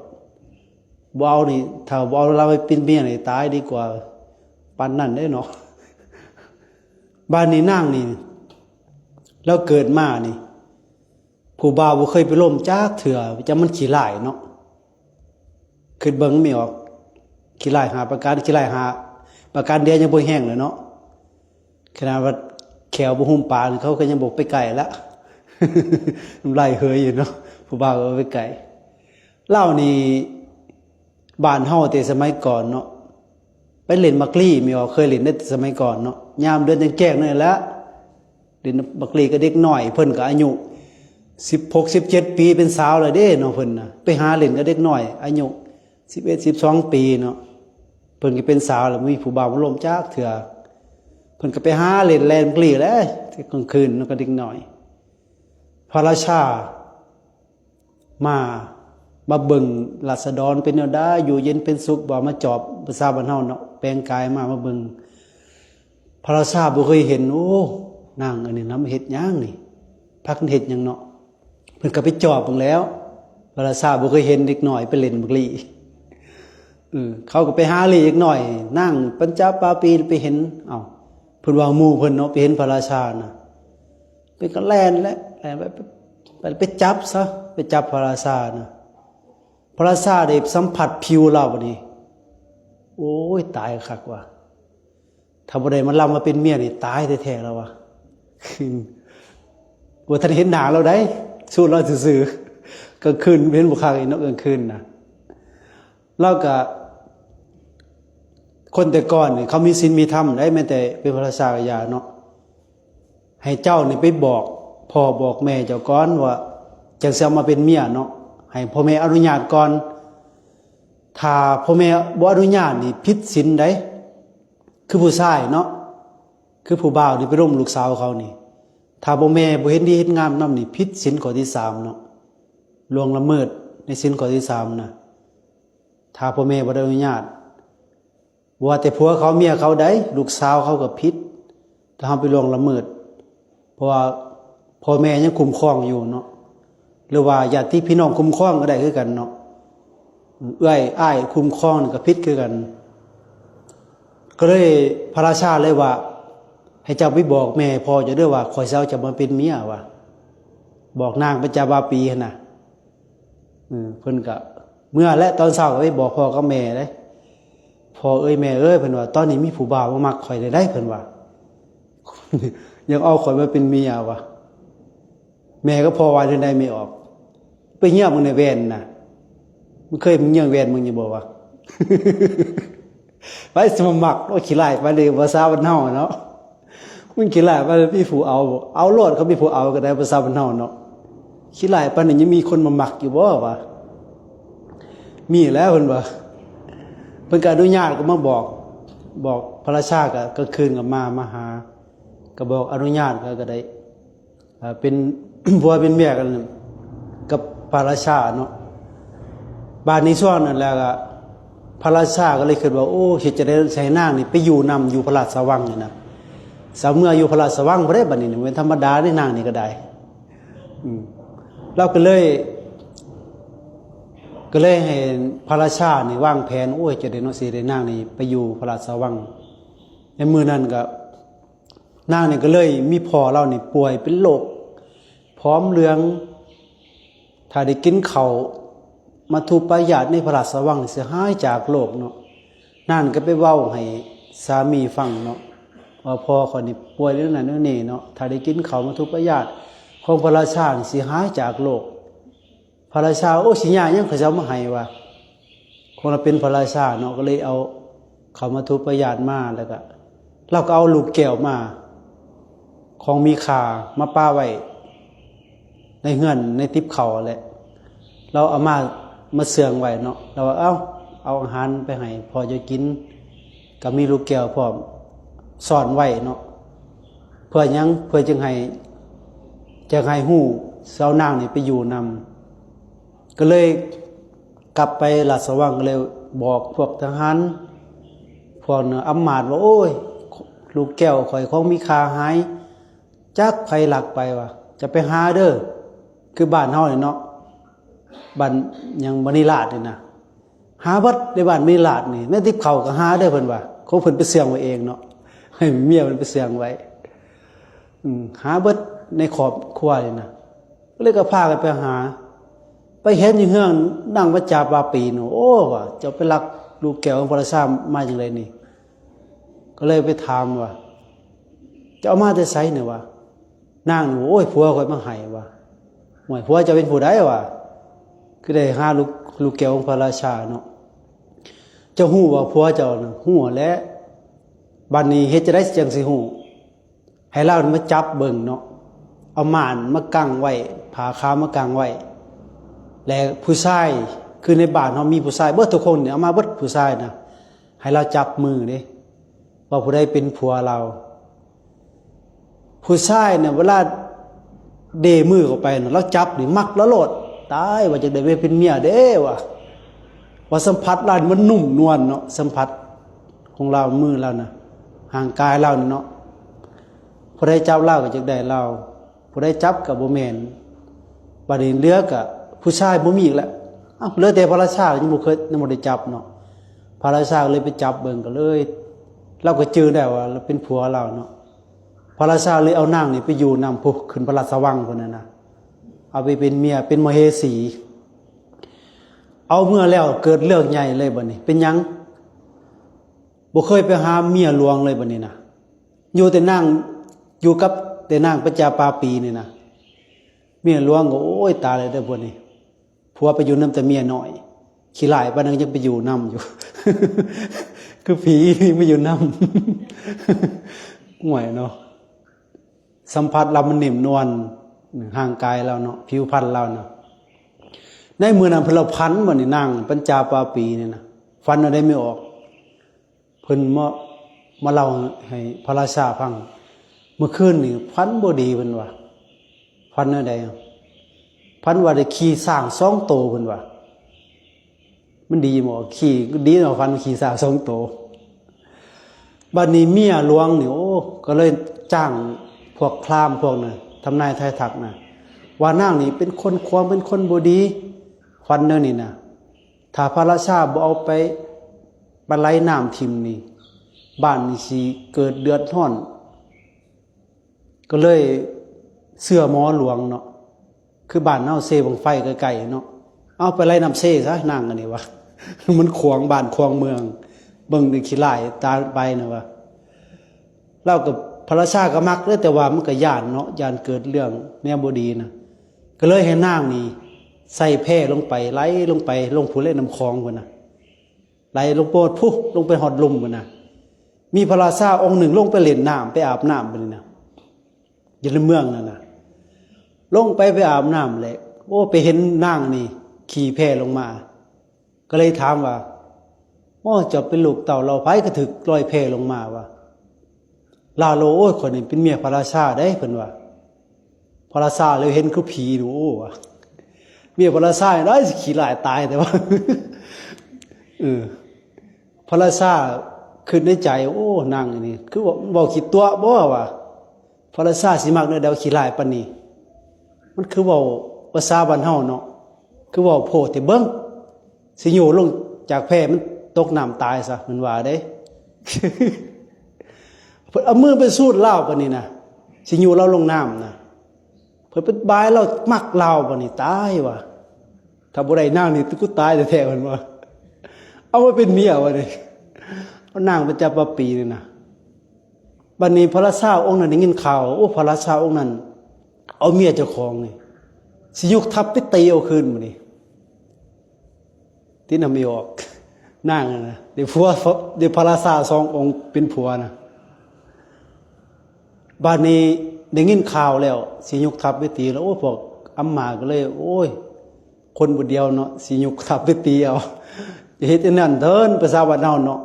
ບໍ່ເອົານີ້ ຖ້າບໍ່ເອົາລາວໄປເປັນເມຍນີ້ຕາຍດີກວ່າ ປານນັ້ນເດ້ເນາະ. ບາດນີ້ນາງນີ້ ລາວເກີດມານີ້ ຜູ້ບ່າວບໍ່ເຄີຍໄປລົມຈັກເທື່ອ ຈັກມັນຂີ້ຮ້າຍເນາະ. ຄິດເບິ່ງແມ່ອອກ ຂີ້ຮ້າຍຫ້າປະການ ຂີ້ຮ້າຍຫ້າປະການດຽວຍັງບໍ່ແຮງເລີຍເນາະ ຂະໜາດວ່າແຂ້ວບໍ່ຫຸ້ມປາກ ເຂົາກໍຍັງບໍ່ໄປໃກ້ລະ ນ້ຳລາຍເຫີຍຢູ່ເນາະ ຜູ້ບ່າວກໍບໍ່ໄປໃກ້. ລາວນີ້ ບ້ານເຮົາແຕ່ສະໄໝກ່ອນເນາະ ໄປຫຼິ້ນໝາກລີ້ ແມ່ອອກເຄີຍຫຼິ້ນເດ້ ສະໄໝກ່ອນເນາະ ຍາມເດືອນແຈ້ງໆນັ້ນແຫຼະ ຫຼິ້ນໝາກລີ້ກັບເດັກນ້ອຍ ເພິ່ນກໍອາຍຸສິບຫົກ ສິບເຈັດປີ ເປັນສາວແລ້ວເດ້ເນາະ ເພິ່ນນະ ໄປຫາຫຼິ້ນກັບເດັກນ້ອຍອາຍຸສິບເອັດ ສິບສອງປີເນາະ ເພິ່ນກໍເປັນສາວແລ້ວ ບໍ່ມີຜູ້ບ່າວມາລົມຈັກເທື່ອ ເພິ່ນກໍໄປຫາຫຼິ້ນແລ່ນໝາກລີ້ແຫຼະ ແຕ່ກາງຄືນເນາະ ກັບເດັກນ້ອຍ. ພະລາຊາ ມາ ມາເບິ່ງລາຊະດອນເປັນແນວໃດ ຢູ່ເຢັນເປັນສຸກບໍ່ ມາຈອບ ພາສາບ້ານເຮົາເນາະ ແປງກາຍມາ ມາເບິ່ງ ພະລາຊາບໍ່ເຄີຍເຫັນ ໂອ້ ນາງອັນນີ້ນະ ມາເຮັດຫຍັງນີ້ ພາກັນເຮັດຫຍັງເນາະ ເພິ່ນກໍໄປຈອບເບິ່ງແລ້ວ ພະລາຊາບໍ່ເຄີຍເຫັນເດັກນ້ອຍໄປຫຼິ້ນໝາກລີ້ ເອີ ເຂົາກໍໄປຫາລີ້ເດັກນ້ອຍ ນາງປັນຈາປາປີໄປເຫັນ ເອົ້າ ເພິ່ນວ່າໝູ່ເພິ່ນເນາະ ໄປເຫັນພະລາຊານະ ເພິ່ນກໍແລ່ນແຫຼະ ແລ່ນໄປ ໄປ ໄປຈັບຊະ ໄປຈັບພະລາຊານະ ພະລາຊາໄດ້ສຳຜັດຜິວລາວບາດນີ້ ໂອ້ຍ ຕາຍຄັກວ່າ ຖ້າບໍ່ໄດ້ມາລຳມາເປັນເມຍນີ້ຕາຍແທ້ໆແລ້ວວ່າ ບໍ່ທັນເຫັນໜ້າລາວໃດ ສູດລາວຊື່ໆ ກາງຄືນເຫັນບໍ່ຄັກອີກເນາະ ກາງຄືນນະ ລາວກະ ຄົນແຕ່ກ່ອນນີ້ເຂົາມີສິນມີທຳໃດ ແມ່ນແຕ່ເປັນພະລາຊາກໍຢ່າເນາະ ໃຫ້ເຈົ້ານີ້ໄປບອກພໍ່ບອກແມ່ເຈົ້າກ່ອນວ່າ ຈັ່ງຊິເອົາມາເປັນເມຍເນາະ ໃຫ້ພໍ່ແມ່ອະນຸຍາດກ່ອນ ຖ້າພໍ່ແມ່ບໍ່ອະນຸຍາດນີ້ຜິດສິນໃດ ຄືຜູ້ຊາຍເນາະ ຄືຜູ້ບ່າວນີ້ໄປລົມລູກສາວເຂົານີ້ ຖ້າພໍ່ແມ່ບໍ່ເຫັນດີເຫັນງາມນຳນີ້ ຜິດສິນຂໍ້ທີສາມເນາະ ລ່ວງລະເມີດໃນສິນຂໍ້ທີສາມນະ ຖ້າພໍ່ແມ່ບໍ່ໄດ້ອະນຸຍາດ ບໍ່ວ່າແຕ່ຜົວເຂົາເມຍເຂົາໃດ ລູກສາວເຂົາກໍຜິດ ຖ້າເຮົາໄປລ່ວງລະເມີດ ເພາະວ່າພໍ່ແມ່ຍັງຄຸ້ມຄອງຢູ່ເນາະ ຫຼືວ່າຍາດຕິພີ່ນ້ອງຄຸ້ມຄອງກໍໄດ້ຄືກັນເນາະ ເອື້ອຍອ້າຍຄຸ້ມຄອງນີ້ກໍຜິດຄືກັນ. ກໍເລີຍ ພະລາຊາເລີຍວ່າ ໃຫ້ເຈົ້າໄປບອກແມ່ພໍ່ເຈົ້າເດີວ່າ ຂ້ອຍຊິເອົາເຈົ້າມາເປັນເມຍວ່າ ບອກນາງປັນຈາວາປີຫັ້ນນະ. ເອີ ເພິ່ນກໍເມືອແຫຼະ ຕອນເຊົ້າກໍໄປບອກພໍ່ກັບແມ່ເດ້. ພໍ່ເອີຍແມ່ເອີຍ ເພິ່ນວ່າ ຕອນນີ້ມີຜູ້ບ່າວມາມັກຂ້ອຍແລ້ວເດ້ ເພິ່ນວ່າ ຢາກເອົາຂ້ອຍມາເປັນເມຍວ່າ. ແມ່ກັບພໍ່ວ່າແນວໃດແມ່ອອກ ໄປເຫຍບເບິ່ງໃນແວ່ນນະ ມັນເຄີຍເຫຍບແວ່ນເບິ່ງຢູ່ບໍ່ວະ? ໃຜຊິມາມັກ ໂອ້ຍ ຂີ້ຮ້າຍປານນີ້ ພາສາບ້ານເຮົາເນາະ ມັນຂີ້ຮ້າຍປານນີ້ ມີຜູ້ເອົາ ເອົາໂລດ ເຂົາມີຜູ້ເອົາກໍໄດ້ ພາສາບ້ານເຮົາເນາະ ຂີ້ຮ້າຍປານນີ້ ຍັງມີຄົນມາມັກຢູ່ບໍ່ວະ? ມີແລ້ວ ເພິ່ນວ່າ ເພິ່ນກໍອະນຸຍາດ ກໍມາບອກ ບອກພະລາຊາ ກໍກາງຄືນກໍມາ ມາຫາ ກໍບອກອະນຸຍາດ ກໍ ກໍໄດ້ ເປັນຜົວເປັນເມຍກັນກັບພະລາຊາເນາະ. ບາດນີ້ຊ່ວງນັ້ນແຫຼະ ກໍພະລາຊາກໍເລີຍຄິດວ່າ ໂອ້ ເຮັດຈັ່ງໃດຊິໃຫ້ນາງນີ້ໄປຢູ່ນຳ ຢູ່ພະລາຊະວັງນີ້ນະ ສາເມືອຢູ່ພະລາຊະວັງບໍ່ໄດ້ ບາດນີ້ ແມ່ນທຳມະດາເດ້ ນາງນີ້ກໍໄດ້. ອືມ ລາວກໍເລີຍ ກໍເລີຍໃຫ້ພະລາຊານີ້ວາງແຜນ ໂອ້ຍ ເຮັດຈັ່ງໃດເນາະ ຊິໄດ້ນາງນີ້ໄປຢູ່ພະລາຊະວັງ. ໃນມື້ນັ້ນກໍ ນາງນີ້ກໍເລີຍມີພໍ່ລາວນີ້ປ່ວຍເປັນໂລກ ຜອມເຫຼືອງ ຖ້າໄດ້ກິນເຂົ້າມັດຖຸປາຍາດໃນພະລາຊະວັງນີ້ຊິຫາຍຈາກໂລກເນາະ. ນາງກໍໄປເວົ້າໃຫ້ສາມີຟັງເນາະ ວ່າພໍ່ຂ້ອຍນີ້ປ່ວຍເລື່ອງນັ້ນເລື່ອງນີ້ເນາະ ຖ້າໄດ້ກິນເຂົ້າມັດຖຸປາຍາດຂອງພະລາຊານີ້ຊິຫາຍຈາກໂລກ. ພະລາຊາ ໂອ້ ຊິຍາກຫຍັງ ຂ້ອຍຊິເອົາມາໃຫ້ວ່າ ຄົນລະເປັນພະລາຊາເນາະ ກໍເລີຍເອົາເຂົ້າມັດຖຸປາຍາດມາ ແລ້ວກໍລາວກໍເອົາລູກແກ້ວມາ ຂອງມີຄ່າມາປະໄວ້ໃນເຮືອນ ໃນຕິບເຂົ້າແຫຼະ ລາວເອົາມາ ມາເຊື່ອງໄວ້ເນາະ ລາວວ່າ ເອົາ ເອົາອາຫານໄປໃຫ້ພໍ່ເຈົ້າກິນ ກໍມີລູກແກ້ວພ້ອມ ຊ້ອນໄວ້ເນາະ. ເພື່ອຫຍັງ? ເພື່ອຈຶ່ງໃຫ້ ຈະໃຫ້ຮູ້ ຊິເອົານາງນີ້ໄປຢູ່ນຳ. ກໍເລີຍກັບໄປລາຊະວັງ ກໍເລີຍບອກພວກທະຫານ ພວກອຳມາດວ່າ ໂອ້ຍ ລູກແກ້ວຂ້ອຍຂອງມີຄ່າຫາຍ ຈັກໃຜລັກໄປວ່າ ຈະໄປຫາເດີ ຄືບ້ານເຮົານີ້ເນາະ ບ້ານຫຍັງ ມະນີລາດນີ້ນະ ຫາເບິດໃນບ້ານມະນີລາດນີ້ ໃນຕິບເຂົ້າກໍຫາເດີ ເພິ່ນວ່າ ຂອງເພິ່ນໄປເຊື່ອງໄວ້ເອງເນາະ ໃຫ້ເມຍເພິ່ນໄປເຊື່ອງໄວ້ ອືມ ຫາເບິດໃນຄອບຄົວນີ້ນະ. ກໍເລີຍກໍພາກັນໄປຫາ ໄປເຫັນຢູ່ເຮືອນນາງບັນຈາປາປີເນາະ ໂອ້ ວ່າເຈົ້າໄປລັກລູກແກ້ວຂອງພະລາຊາມາຈັ່ງໃດນີ້? ກໍເລີຍໄປຖາມວ່າ ເຈົ້າເອົາມາແຕ່ໃສນີ້ວ່າ? ນາງນີ້ ໂອ້ຍ ຜົວຂ້ອຍມາໃຫ້ວ່າ. ໂອ້ຍ ຜົວເຈົ້າເປັນຜູ້ໃດວ່າ ຄືໄດ້ຫາລູກ ລູກແກ້ວຂອງພະລາຊາເນາະ? ເຈົ້າຮູ້ວ່າຜົວເຈົ້ານະ? ຮູ້ແຫຼະ. ບັດນີ້ເຮັດຈັ່ງໃດຈັ່ງຊິຮູ້? ໃຫ້ລາວມາຈັບເບິ່ງເນາະ ເອົາມ່ານມາກັ້ງໄວ້ ຜ້າຂາວມາກັ້ງໄວ້ ແລະ ຜູ້ຊາຍ ຄືໃນບ້ານເຮົາມີຜູ້ຊາຍເບິດທຸກຄົນນີ້ ເອົາມາເບິດຜູ້ຊາຍນະ ໃຫ້ລາວຈັບມືເດ້ ວ່າຜູ້ໃດເປັນຜົວລາວ. ຜູ້ຊາຍນະ ເວລາເດມືເຂົ້າໄປນະ ລາວຈັບນີ້ມັກລະໂລດ ຕາຍ ວ່າຈັ່ງໃດໄປເປັນເມຍເດ້ວ່າ ວ່າສຳຜັດລາວນີ້ມັນນຸ້ມນວນເນາະ ສຳຜັດຂອງລາວ ມືລາວນະ ຮ່າງກາຍລາວນີ້ເນາະ. ຜູ້ໃດຈັບລາວກໍຢາກໄດ້ລາວ ຜູ້ໃດຈັບກໍບໍ່ແມ່ນ. ບັດນີ້ເຫຼືອກໍຜູ້ຊາຍບໍ່ມີອີກແລ້ວ ເອົ້າ ເຫຼືອແຕ່ພະລາຊາຍັງບໍ່ເຄີຍ ຍັງບໍ່ໄດ້ຈັບເນາະ. ພະລາຊາກໍເລີຍໄປຈັບເບິ່ງ ກໍເລີຍ ລາວກໍຈື່ໄດ້ວ່າລາວເປັນຜົວລາວເນາະ. ພະລາຊາເລີຍເອົານາງນີ້ໄປຢູ່ນຳພຸ້ນ ຂຶ້ນພະລາຊະວັງພຸ້ນນະ ເອົາໄປເປັນເມຍ ເປັນມະເຫສີ. ເອົາເມືອແລ້ວເກີດເລື່ອງໃຫຍ່ເລີຍບັດນີ້ ເປັນຫຍັງ ບໍ່ເຄີຍໄປຫາເມຍຫຼວງເລີຍບັດນີ້ນະ ຢູ່ແຕ່ນາງ ຢູ່ກັບແຕ່ນາງປັນຈາປາປີນີ້ນະ. ເມຍຫຼວງກໍ ໂອ້ຍ ຕາຍແລ້ວເດີພວກນີ້ ຜົວໄປຢູ່ນຳແຕ່ເມຍນ້ອຍ ຂີ້ຮ້າຍປານນັ້ນຍັງໄປຢູ່ນຳຢູ່ ຄືຜີມາຢູ່ນຳ ຫ່ວຍເນາະ. ສຳຜັດລາວມັນໜິ້ມນວນ ຮ່າງກາຍລາວເນາະ ຜິວພັນລາວນະ. ໃນມື້ນັ້ນເພິ່ນລະຝັນ ບັດນີ້ນາງປັນຈາປາປີນີ້ນະ ຝັນແນວໃດໄມ່ອອກ ເພິ່ນມາ ມາເລົ່າໃຫ້ພະລາຊາຟັງ ເມື່ອຄືນນີ້ຝັນບໍ່ດີ ເພິ່ນວ່າ ຝັນແນວໃດ? ຝັນວ່າໄດ້ຂີ່ຊ້າງສອງໂຕ ເພິ່ນວ່າ. ມັນດີບໍ່? ຂີ່ ດີເນາະ ຝັນຂີ່ຊ້າງສອງໂຕ. ບັດນີ້ເມຍຫຼວງນີ້ ໂອ້ ກໍເລີຍຈ້າງພວກພຣາມພວກນັ້ນ ທຳນາຍທາຍທັກນະ ວ່ານາງນີ້ເປັນຄົນຂວາງ ເປັນຄົນບໍ່ດີ ຝັນແນວນີ້ນະ. ຖ້າພະລາຊາບໍ່ເອົາໄປ ປະໄຫຼນ້ຳຖິ້ມນີ້ ບ້ານນີ້ຊິເກີດເດືອດຮ້ອນ. ກໍເລີຍເຊື່ອໝໍຫຼວງເນາະ ຄືບ້ານເຮົາເຊບັ້ງໄຟໃກ້ໆເນາະ ເອົາໄປໄຫຼນ້ຳເຊຊະນາງອັນນີ້ວ່າ ມັນຂວາງບ້ານຂວາງເມືອງ ເບິ່ງແຕ່ຂີ້ຮ້າຍຕາຍໄປນະວ່າ. ລາວກໍ ພະລາຊາກໍມັກເດ້ ແຕ່ວ່າມັນກໍຢ້ານເນາະ ຢ້ານເກີດເລື່ອງແນວບໍ່ດີນະ ກໍເລີຍໃຫ້ນາງນີ້ໃສ່ແພລົງໄປ ໄຫຼລົງໄປ ລົງພຸ້ນແຫຼະ ນ້ຳຂອງພຸ້ນນະ ໄຫຼລົງໂພດພຸ້ນ ລົງໄປຮອດລຸ່ມພຸ້ນນະ. ມີພະລາຊາອົງໜຶ່ງລົງໄປຫຼິ້ນນ້ຳ ໄປອາບນ້ຳບັດນີ້ນະ ຢູ່ໃນເມືອງນັ້ນນະ ລົງໄປ ໄປອາບນ້ຳແຫຼະ ໂອ້ ໄປເຫັນນາງນີ້ຂີ່ແພລົງມາ ກໍເລີຍຖາມວ່າ ໂອ້ ເຈົ້າເປັນລູກເຕົ້າເຫຼົ່າໃຜ ຄືຖືກລອຍແພລົງມາວ່າ. ລາວໂລ ໂອ້ຍ ຂ້ອຍນີ້ເປັນເມຍພະລາຊາເດ້ ເພິ່ນວ່າ. ພະລາຊາເລີຍເຫັນຄືຜີດູວ່າ ເມຍພະລາຊານີ້ໄດ້ຊິຂີ້ຮ້າຍຕາຍແຕ່ວ່າ ເອີ ພະລາຊາຄິດໃນໃຈ ໂອ້ ນາງອັນນີ້ຄືວ່າເວົ້າຂີ້ຕົວະບໍ່ວ່າ ພະລາຊາຊິມັກແນວໃດ ຂີ້ຮ້າຍປານນີ້ ມັນຄືເວົ້າພາສາບ້ານເຮົາເນາະ ຄືເວົ້າໂພດແທ້ເບິ່ງ ຊິໂຍນລົງຈາກແພ ມັນຕົກນ້ຳຕາຍຊະ ເພິ່ນວ່າເດ້. ເພິ່ນເອົາມືໄປສູດລາວປານນີ້ນະ ຊິໂຍນລາວລົງນ້ຳນະ ເພິ່ນໄປບາຍລາວ ມັກລາວປານນີ້ຕາຍວ່າ ຖ້າບໍ່ໄດ້ນາງນີ້ ກູຕາຍແທ້ໆ ເພິ່ນວ່າ ເອົາມາເປັນເມຍວ່ານີ້ ເອົານາງໄປຈັບປາປີນີ້ນະ. ບັດນີ້ພະລາຊາອົງນັ້ນໄດ້ຍິນຂ່າວ ໂອ້ ພະລາຊາອົງນັ້ນເອົາເມຍເຈົ້າຂອງນີ້ ຊິຍົກທັບໄປຕີເອົາຄືນມື້ນີ້ ຕິດນຳອີອອກ ນາງນັ້ນນະ ໄດ້ຜົວ ໄດ້ພະລາຊາສອງອົງເປັນຜົວນະ. ບາດນີ້ໄດ້ຍິນຂ່າວແລ້ວ ຊິຍົກທັບໄປຕີແລ້ວ ໂອ້ຍ ພວກອຳມາກໍເລີຍ ໂອ້ຍ ຄົນຜູ້ດຽວເນາະ ຊິຍົກທັບໄປຕີເອົາ ຈະເຮັດອັນນັ້ນເທີນ ພາສາບ້ານເຮົາເນາະ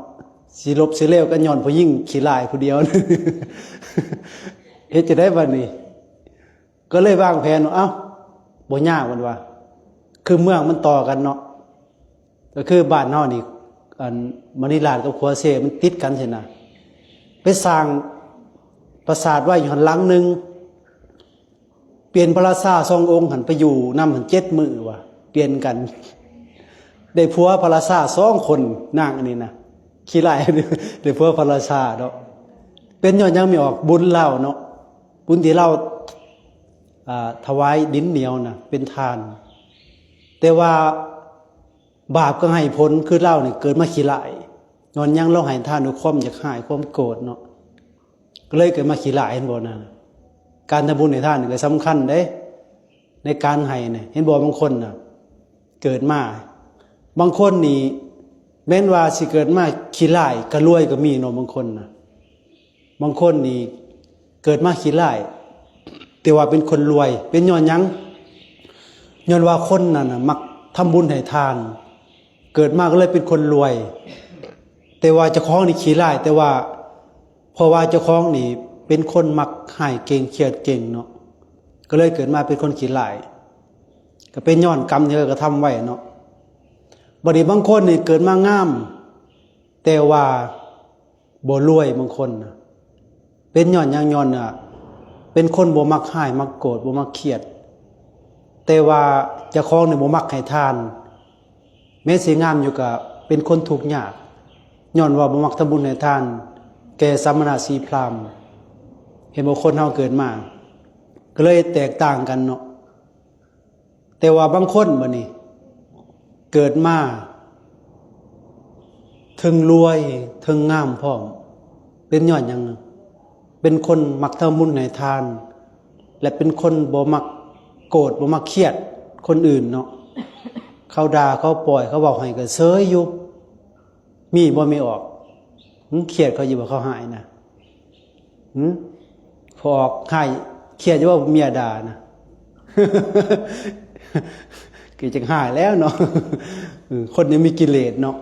ຊິລົບຊິເລວກໍຍ້ອນຜູ້ຍິງຂີ້ຮ້າຍຜູ້ດຽວ ເຮັດຈັ່ງໃດບາດນີ້ ກໍເລີຍວາງແຜນວ່າ ເອົ້າ ບໍ່ຍາກ ເພິ່ນວ່າ ຄືເມືອງມັນຕໍ່ກັນເນາະ ກໍຄືບ້ານເຮົານີ້ ອັນ ມະນີລາດກັບຂົວເຊມັນຕິດກັນຊີ້ນະ ໄປສ້າງປາສາດໄວ້ຢູ່ຫັ້ນຫຼັງໜຶ່ງ ປ່ຽນພະລາຊາສອງອົງຫັ້ນໄປຢູ່ນຳຫັ້ນເຈັດມື້ວ່າ ປ່ຽນກັນ ໄດ້ຜົວພະລາຊາສອງຄົນ ນາງອັນນີ້ນະ ຂີ້ຮ້າຍ ໄດ້ຜົວພະລາຊາເນາະ ເປັນຍ້ອນຫຍັງ ມີອອກບຸນລາວເນາະ ບຸນທີ່ລາວ ອ່າ ຖວາຍດິນໜຽວນະ ເປັນທານ ແຕ່ວ່າບາບກໍໃຫ້ຜົນ ຄືລາວນີ້ເກີດມາຂີ້ຮ້າຍ ຍ້ອນຫຍັງ ລາວໃຫ້ທານດ້ວຍຄວາມຢາກຮ້າຍ ຄວາມໂກດເນາະ ກໍເລີຍເກີດມາຂີ້ຮ້າຍ ເຫັນບໍ່ນະ ການທຳບຸນໃຫ້ທານນີ້ກໍສຳຄັນເດ້ ໃນການໃຫ້ນະ ເຫັນບໍ່ ບາງຄົນນະ ເກີດມາ ບາງຄົນນີ້ແມ່ນວ່າຊິເກີດມາຂີ້ຮ້າຍກໍລວຍກໍມີເນາະ ບາງຄົນນະ ບາງຄົນນີ້ເກີດມາຂີ້ຮ້າຍ ແຕ່ວ່າເປັນຄົນລວຍ ເປັນຍ້ອນຫຍັງ ຍ້ອນວ່າຄົນນັ້ນນະມັກທຳບຸນໃຫ້ທານ ເກີດມາກໍເລີຍເປັນຄົນລວຍ ແຕ່ວ່າເຈົ້າຂອງນີ້ຂີ້ຮ້າຍ ແຕ່ວ່າ ເພາະວ່າເຈົ້າຂອງນີ້ເປັນຄົນມັກຮ້າຍເກັ່ງ ຄຽດເກັ່ງເນາະ ກໍເລີຍເກີດມາເປັນຄົນຂີ້ຮ້າຍ ກໍເປັນຍ້ອນກຳທີ່ເຂົາກະທຳໄວ້ເນາະ. ບັດນີ້ບາງຄົນນີ້ເກີດມາງາມ ແຕ່ວ່າບໍ່ລວຍ ບາງຄົນນະ ເປັນຍ້ອນຫຍັງ? ຍ້ອນວ່າເປັນຄົນບໍ່ມັກຮ້າຍ ມັກໂກດ ບໍ່ມັກຄຽດ ແຕ່ວ່າເຈົ້າຂອງນີ້ບໍ່ມັກໃຫ້ທານ ແມ້ຊິງາມຢູ່ກະເປັນຄົນທຸກຍາກ ຍ້ອນວ່າບໍ່ມັກທຳບຸນໃຫ້ທານແກ່ສະມະນະຊີພຣາມ. ເຫັນບໍ່? ຄົນເຮົາເກີດມາກໍເລີຍແຕກຕ່າງກັນເນາະ. ແຕ່ວ່າບາງຄົນບັດນີ້ເກີດມາເທິງລວຍເທິງງາມພ້ອມ ເປັນຍ້ອນຫຍັງ? ເປັນຄົນມັກທຳບຸນໃຫ້ທານ ແລະ ເປັນຄົນບໍ່ມັກໂກດ ບໍ່ມັກຄຽດຄົນອື່ນເນາະ. ເຂົາດ່າ ເຂົາປ້ອຍ ເຂົາເວົ້າໃຫ້ກໍເຊີຍຢູ່. ມີບໍ່ ແມ່ອອກ? ຫຶ ຄຽດເຂົາຢູ່ບໍ່ ເຂົາຮ້າຍນະ? ຫຶ ພໍ່ອອກຮ້າຍ ຄຽດຢູ່ບໍ່ ເມຍດ່ານະ? ກໍຈັກຮ້າຍແລ້ວເນາະ. ເອີ ຄົນຍັງມີກິເລດເນາະ.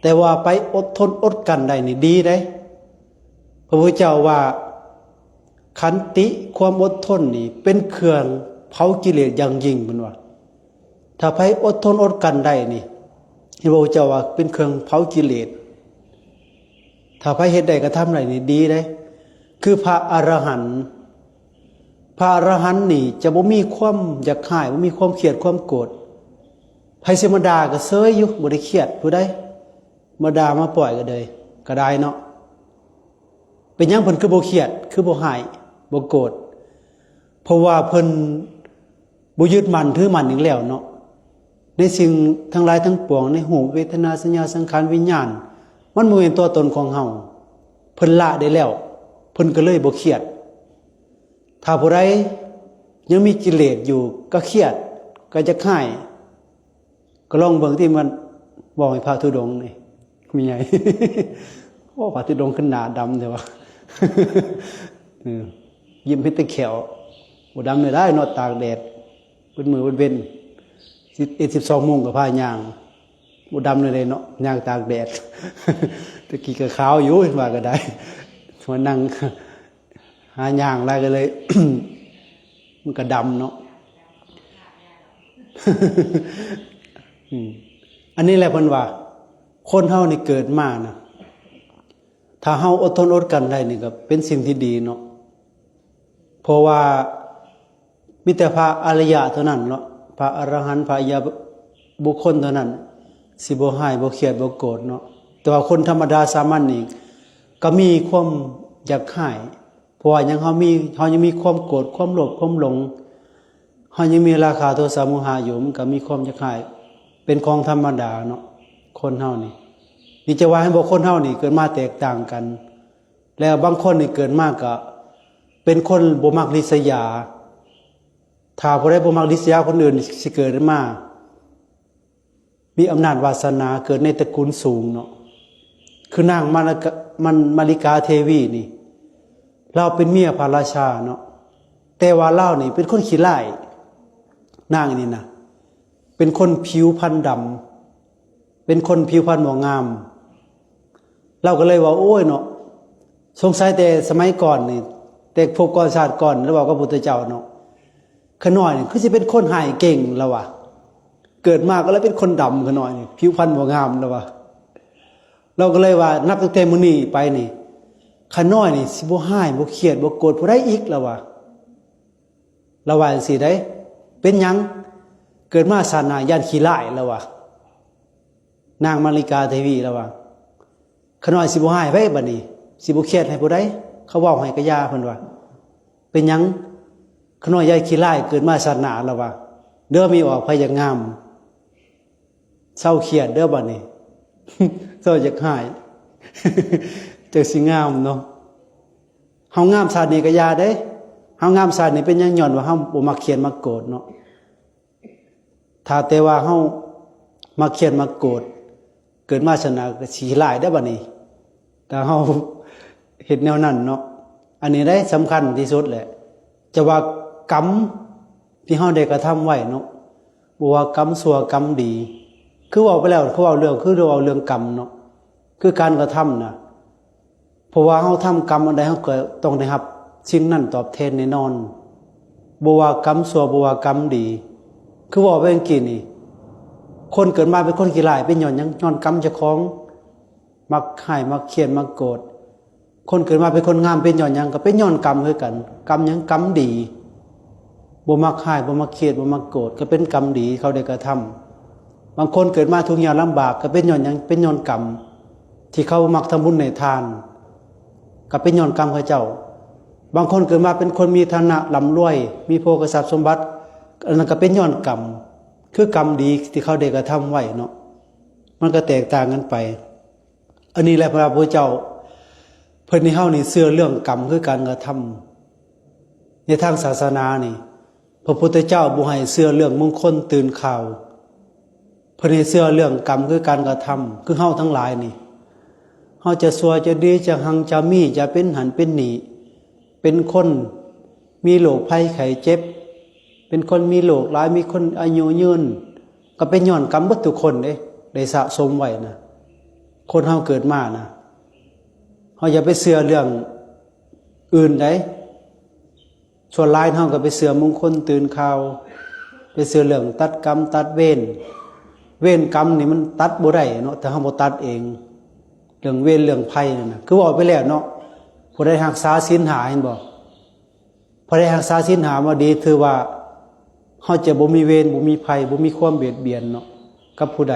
ແຕ່ວ່າໃຜອົດທົນອົດກັນໄດ້ນີ້ດີເດ້. ພະພຸດທະເຈົ້າວ່າ ຂັນຕິ ຄວາມອົດທົນນີ້ເປັນເຄື່ອງເຜົາກິເລດຢ່າງຍິ່ງ ເພິ່ນວ່າ. ຖ້າໃຜອົດທົນອົດກັນໄດ້ນີ້ ເຫັນບໍ່ ເຈົ້າວ່າເປັນເຄື່ອງເຜົາກິເລດ. ຖ້າໃຜເຮັດໄດ້ກະທຳໄດ້ນີ້ດີເດ້. ຄືພະອະລະຫັນ ພະອະລະຫັນນີ້ຈະບໍ່ມີຄວາມຢາກຮ້າຍ ບໍ່ມີຄວາມຄຽດຄວາມໂກດ. ໃຜຊິມາດ່າກໍເຊີຍຢູ່ ບໍ່ໄດ້ຄຽດຜູ້ໃດ ມາດ່າມາປ້ອຍກໍເລີຍ ກໍໄດ້ເນາະ. ເປັນຫຍັງເພິ່ນຄືບໍ່ຄຽດ ຄືບໍ່ຮ້າຍ ບໍ່ໂກດ? ເພາະວ່າເພິ່ນບໍ່ຍຶດໝັ້ນຖືໝັ້ນອີກແລ້ວເນາະ ໃນສິ່ງທັງຫຼາຍທັງປວງ ໃນຮູບ ເວທະນາ ສັນຍາ ສັງຂານ ວິນຍານ ມັນບໍ່ແມ່ນຕົວຕົນຂອງເຮົາ. ເພິ່ນລະໄດ້ແລ້ວ ເພິ່ນກໍເລີຍບໍ່ຄຽດ. ຖ້າຜູ້ໃດຍັງມີກິເລດຢູ່ ກໍຄຽດ ກໍຢາກຮ້າຍ ກໍລອງເບິ່ງຕິ ມັນເວົ້າໃຫ້ພະທຸດົງນີ້ ແມ່ໃຫຍ່ ໂອ້ ພະທຸດົງຂຶ້ນໜ້າດຳແທ້ວ່າ ເອີ ຍິ້ມເຫັນແຕ່ແຂ້ວ ບໍ່ດຳແນວໃດເນາະ ຕາກແດດເບິດມື້ເບິດເວັນ ສິບເອັດ ສິບສອງໂມງກໍພາຍ່າງ ບໍ່ດຳແນວໃດເນາະ ຍ່າງຕາກແດດ ແຕ່ກີ້ກໍຂາວຢູ່ ວ່າກໍໄດ້ ມານັ່ງ ຫາຍ່າງຫຼາຍກໍເລີຍ ມັນກໍດຳເນາະ ອືມ ອັນນີ້ແຫຼະເພິ່ນວ່າ ຄົນເຮົານີ້ເກີດມານະ ຖ້າເຮົາອົດທົນອົດກັນໄດ້ນີ້ກໍເປັນສິ່ງທີ່ດີເນາະ ເພາະວ່າ ມີແຕ່ພະອະລິຍະເທົ່ານັ້ນເນາະ ພະອະລະຫັນ ພະອະລິຍະບຸກຄົນເທົ່ານັ້ນ ຊິບໍ່ຮ້າຍ ບໍ່ຄຽດ ບໍ່ໂກດເນາະ. ແຕ່ວ່າຄົນທຳມະດາສາມັນນີ້ ກໍມີຄວາມຢາກຮ້າຍ ເພາະວ່າຫຍັງ ເຮົາມີ ເຮົາຍັງມີຄວາມໂກດ ຄວາມໂລບ ຄວາມຫຼົງ ເຮົາຍັງມີລາຄາ ໂທສະ ໂມຫະຢູ່ ມັນກໍມີຄວາມຢາກຮ້າຍ ເປັນຂອງທຳມະດາເນາະ ຄົນເຮົານີ້. ນີ້ຈະວ່າໃຫ້ບໍ່ ຄົນເຮົານີ້ເກີດມາແຕກຕ່າງກັນ ແລ້ວບາງຄົນນີ້ເກີດມາກໍເປັນຄົນບໍ່ມັກລິດສະຍາ. ຖ້າຜູ້ໃດບໍ່ມັກລິດສະຍາຄົນອື່ນ ຊິເກີດມາມີອຳນາດວາສະໜາ ເກີດໃນຕະກຸນສູງເນາະ ຄືນາງມາລະກະ ມັນ ມາລິກາເທວີນີ້ ລາວເປັນເມຍພະລາຊາເນາະ ແຕ່ວ່າລາວນີ້ເປັນຄົນຂີ້ຮ້າຍ ນາງນີ້ນະ ເປັນຄົນຜິວພັນດຳ ເປັນຄົນຜິວພັນບໍ່ງາມ ລາວກໍເລີຍວ່າ ໂອ້ຍເນາະ ສົງໄສແຕ່ສະໄໝກ່ອນນີ້ ແຕ່ພົບກ່ອນຊາດກ່ອນ ລາວເວົ້າກັບພຸດທະເຈົ້າເນາະ ຂ້ານ້ອຍນີ້ຄືຊິເປັນຄົນຮ້າຍເກັ່ງ ລາວວ່າ ເກີດມາກໍເລີຍເປັນຄົນດຳ ຂ້ານ້ອຍນີ້ ຜິວພັນບໍ່ງາມ ລາວວ່າ. ລາວກໍເລີຍວ່າ ນັບຕັ້ງແຕ່ມື້ນີ້ໄປນີ້ ຂ້ານ້ອຍນີ້ຊິບໍ່ຮ້າຍ ບໍ່ຄຽດ ບໍ່ໂກດຜູ້ໃດອີກ ລາວວ່າ. ລາວວ່າຈັ່ງຊີ້ເດ້ ເປັນຫຍັງ ເກີດມາຊາດໜ້າຢ້ານຂີ້ຮ້າຍ ລາວວ່າ ນາງມາລິກາເທວີ ລາວວ່າ ຂ້ານ້ອຍຊິບໍ່ຮ້າຍໃຜບັດນີ້ ຊິບໍ່ຄຽດໃຫ້ຜູ້ໃດ ເຂົາເວົ້າໃຫ້ກະຢ່າ ເພິ່ນວ່າ. ເປັນຫຍັງ ຂ້ານ້ອຍຢ້ານຂີ້ຮ້າຍ ເກີດມາຊາດໜ້າ ລາວວ່າ ເດີ ມີອອກໃຜຢາກງາມ ເຊົາຄຽດເດີບັດນີ້ ເຊົາຢາກຮ້າຍ ຈັ່ງຊິງາມເນາະ. ເຮົາງາມຊາດນີ້ກະຢ່າເດ້ ເຮົາງາມຊາດນີ້ເປັນຫຍັງ ຍ້ອນວ່າເຮົາບໍ່ມັກຄຽດມັກໂກດເນາະ. ຖ້າແຕ່ວ່າເຮົາມັກຄຽດມັກໂກດ ເກີດມາຊາດໜ້າກະຊິຂີ້ຮ້າຍເດ້ບັດນີ້ ຖ້າເຮົາເຮັດແນວນັ້ນເນາະ. ອັນນີ້ເດ້ສຳຄັນທີ່ສຸດແຫຼະ ຈະວ່າກຳ ທີ່ເຮົາໄດ້ກະທຳໄວ້ເນາະ ບໍ່ວ່າກຳຊົ່ວກຳດີ ຄືເວົ້າໄປແລ້ວ ຄືເວົ້າເລື່ອງ ຄືເວົ້າເລື່ອງກຳເນາະ ຄືການກະທຳນະ ເພາະວ່າເຮົາທຳກຳອັນໃດ ເຮົາກໍຕ້ອງໄດ້ຮັບສິ່ງນັ້ນຕອບແທນແນ່ນອນ ບໍ່ວ່າກຳຊົ່ວ ບໍ່ວ່າກຳດີ. ຄືເວົ້າໄປເມື່ອກີ້ນີ້ ຄົນເກີດມາເປັນຄົນຂີ້ຮ້າຍ ເປັນຍ້ອນຫຍັງ? ຍ້ອນກຳເຈົ້າຂອງ ມັກຮ້າຍ ມັກຄຽດ ມັກໂກດ. ຄົນເກີດມາເປັນຄົນງາມ ເປັນຍ້ອນຫຍັງ? ກໍເປັນຍ້ອນກຳຄືກັນ. ກຳຫຍັງ? ກຳດີ. ບໍ່ມັກຮ້າຍ ບໍ່ມັກຄຽດ ບໍ່ມັກໂກດ ກໍເປັນກຳດີເຂົາໄດ້ກະທຳ. ບາງຄົນເກີດມາທຸກຍາກລຳບາກ ກໍເປັນຍ້ອນຫຍັງ? ເປັນຍ້ອນກຳທີ່ເຂົາມັກທຳບຸນໃຫ້ທານ ກໍເປັນຍ້ອນກຳເຂົາເຈົ້າ. ບາງຄົນເກີດມາເປັນຄົນມີຖານະລ່ຳລວຍ ມີໂພກະຊັບສົມບັດ ອັນນັ້ນກໍເປັນຍ້ອນກຳ ຄືກຳດີທີ່ເຂົາໄດ້ກະທຳໄວ້ເນາະ ມັນກໍແຕກຕ່າງກັນໄປ. ອັນນີ້ແຫຼະພະພຸດທະເຈົ້າເພິ່ນໃຫ້ເຮົານີ້ເຊື່ອເລື່ອງກຳຄືການກະທຳ. ໃນທາງສາສະໜານີ້ ພະພຸດທະເຈົ້າບໍ່ໃຫ້ເຊື່ອເລື່ອງມຸງຄົນຕື່ນຂ່າວ ເພິ່ນໃຫ້ເຊື່ອເລື່ອງກຳຄືການກະທຳ. ຄືເຮົາທັງຫຼາຍນີ້ ເຮົາຈະຊົ່ວຈະດີ ຈະຮັ່ງຈະມີ ຈະເປັນຫັ້ນເປັນນີ້ ເປັນຄົນມີໂລກໄພໄຂ້ເຈັບ ເປັນຄົນມີໂລກຫຼາຍ ມີຄົນອາຍຸຍືນ ກໍເປັນຍ້ອນກຳເບິດທຸກຄົນເດ້ ໄດ້ສະສົມໄວ້ນະ. ຄົນເຮົາເກີດມານະ ເຮົາຢ່າໄປເຊື່ອເລື່ອງອື່ນໃດ. ສ່ວນຫຼາຍເຮົາກໍໄປເຊື່ອມຸງຄົນຕື່ນຂ່າວ ໄປເຊື່ອເລື່ອງຕັດກຳຕັດເວນ. ເວນກຳນີ້ມັນຕັດບໍ່ໄດ້ເນາະ ຖ້າເຮົາບໍ່ຕັດເອງ. ເລື່ອງເວນເລື່ອງໄພນັ້ນນະ ຄືເວົ້າໄປແລ້ວເນາະ ຜູ້ໃດຮັກສາສິນຫ້າ ເຫັນບໍ່? ຜູ້ໃດຮັກສາສິນຫ້າມາດີ ຖືວ່າເຮົາຈະບໍ່ມີເວນ ບໍ່ມີໄພ ບໍ່ມີຄວາມບຽດບຽນເນາະ. ກັບຜູ້ໃດ.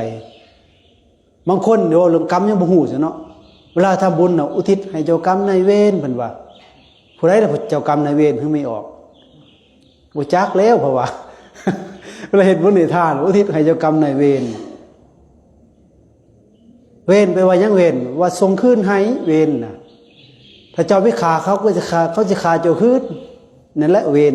ບາງຄົນເວົ້າເລື່ອງກຳຍັງບໍ່ຮູ້ຊະເນາະ. ເວລາທຳບຸນນະ ອຸທິດໃຫ້ເຈົ້າກຳນາຍເວນ ເພິ່ນວ່າ. ຜູ້ໃດລະເຈົ້າກຳນາຍເວນ ຄືແມ່ອອກ? ບໍ່ຈັກແລ້ວ ເພາະວ່າ ເວລາເຮັດບຸນໃຫ້ທານ ອຸທິດໃຫ້ເຈົ້າກຳນາຍເວນ. ເວນແປວ່າຫຍັງ? ເວນ ວ່າສົ່ງຄືນໃຫ້ເວນນະ. ຖ້າເຈົ້າໄປຂ້າເຂົາ ເຂົາຈະຂ້າ ເຂົາຈະຂ້າເຈົ້າຄືນ. ນັ້ນແຫຼະເວນ.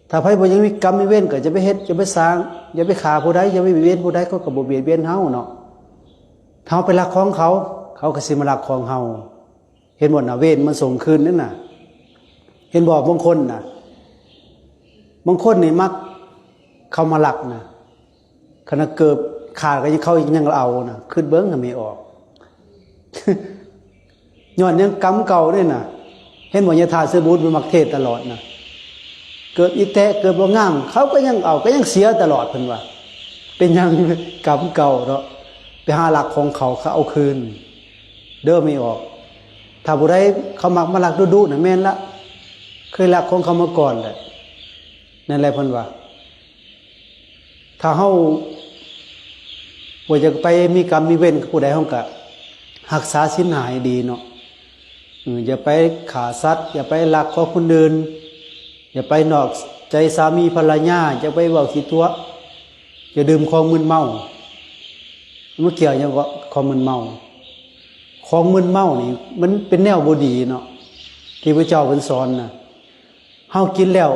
ຖ້າໃຜບໍ່ຢາກມີກຳມີເວນ ກໍຢ່າໄປເຮັດ ຢ່າໄປສ້າງ ຢ່າໄປຂ້າຜູ້ໃດ ຢ່າໄປບຽດບຽນຜູ້ໃດ ເຂົາກໍບໍ່ບຽດບຽນເຮົາເນາະ. ຖ້າເຮົາໄປລັກຂອງເຂົາ ເຂົາກໍຊິມາລັກຂອງເຮົາ. ເຫັນບໍ່ນະ? ເວນມັນສົ່ງຄືນນັ້ນນະ. ເຫັນບໍ່? ບາງຄົນນະ ບາງຄົນນີ້ມັກເຂົາມາລັກນະ. ຂະໜາດເກີບຂາດກໍຍັງ ເຂົາຍັງເອົານະ. ຄິດເບິ່ງໃຫ້ແມ່ອອກ. ຍ້ອນຫຍັງ? ກຳເກົ່າເດ້ນະ. ເຫັນບໍ່? ຍາທ່ານເສືອບຸນເພິ່ນມັກເທດຕະຫຼອດນະ. ເກີບອີແຕະ ເກີບບໍ່ງາມ ເຂົາກໍຍັງເອົາ ກໍຍັງເສຍຕະຫຼອດ ເພິ່ນວ່າ. ເປັນຫຍັງ? ກຳເກົ່າເນາະ. ໄປຫາລັກຂອງເຂົາ ເຂົາເອົາຄືນເດີແມ່ອອກ. ຖ້າຜູ້ໃດເຂົາມັກມາລັກດຸໆນະ ແມ່ນລະ ເຄີຍລັກຂອງເຂົາມາກ່ອນແຫຼະ. ນັ້ນແຫຼະເພິ່ນວ່າ ຖ້າເຮົາບໍ່ຢາກໄປມີກຳມີເວນກັບຜູ້ໃດ ເຮົາກະຮັກສາສິນຫ້າໃຫ້ດີເນາະ. ເອີ ຢ່າໄປຂ້າສັດ ຢ່າໄປລັກຂອງຄົນອື່ນ ຢ່າໄປນອກໃຈສາມີພັນລະຍາ ຢ່າໄປເວົ້າຂີ້ຕົວະ ຢ່າດື່ມຂອງມຶນເມົາ. ມັນກ່ຽວຫຍັງເກາະ ຂອງມຶນເມົາ? ຂອງມຶນເມົານີ້ມັນເປັນແນວບໍ່ດີເນາະ ທີ່ພະເຈົ້າເພິ່ນສອນນະ. ເຮົາກິນແລ້ວ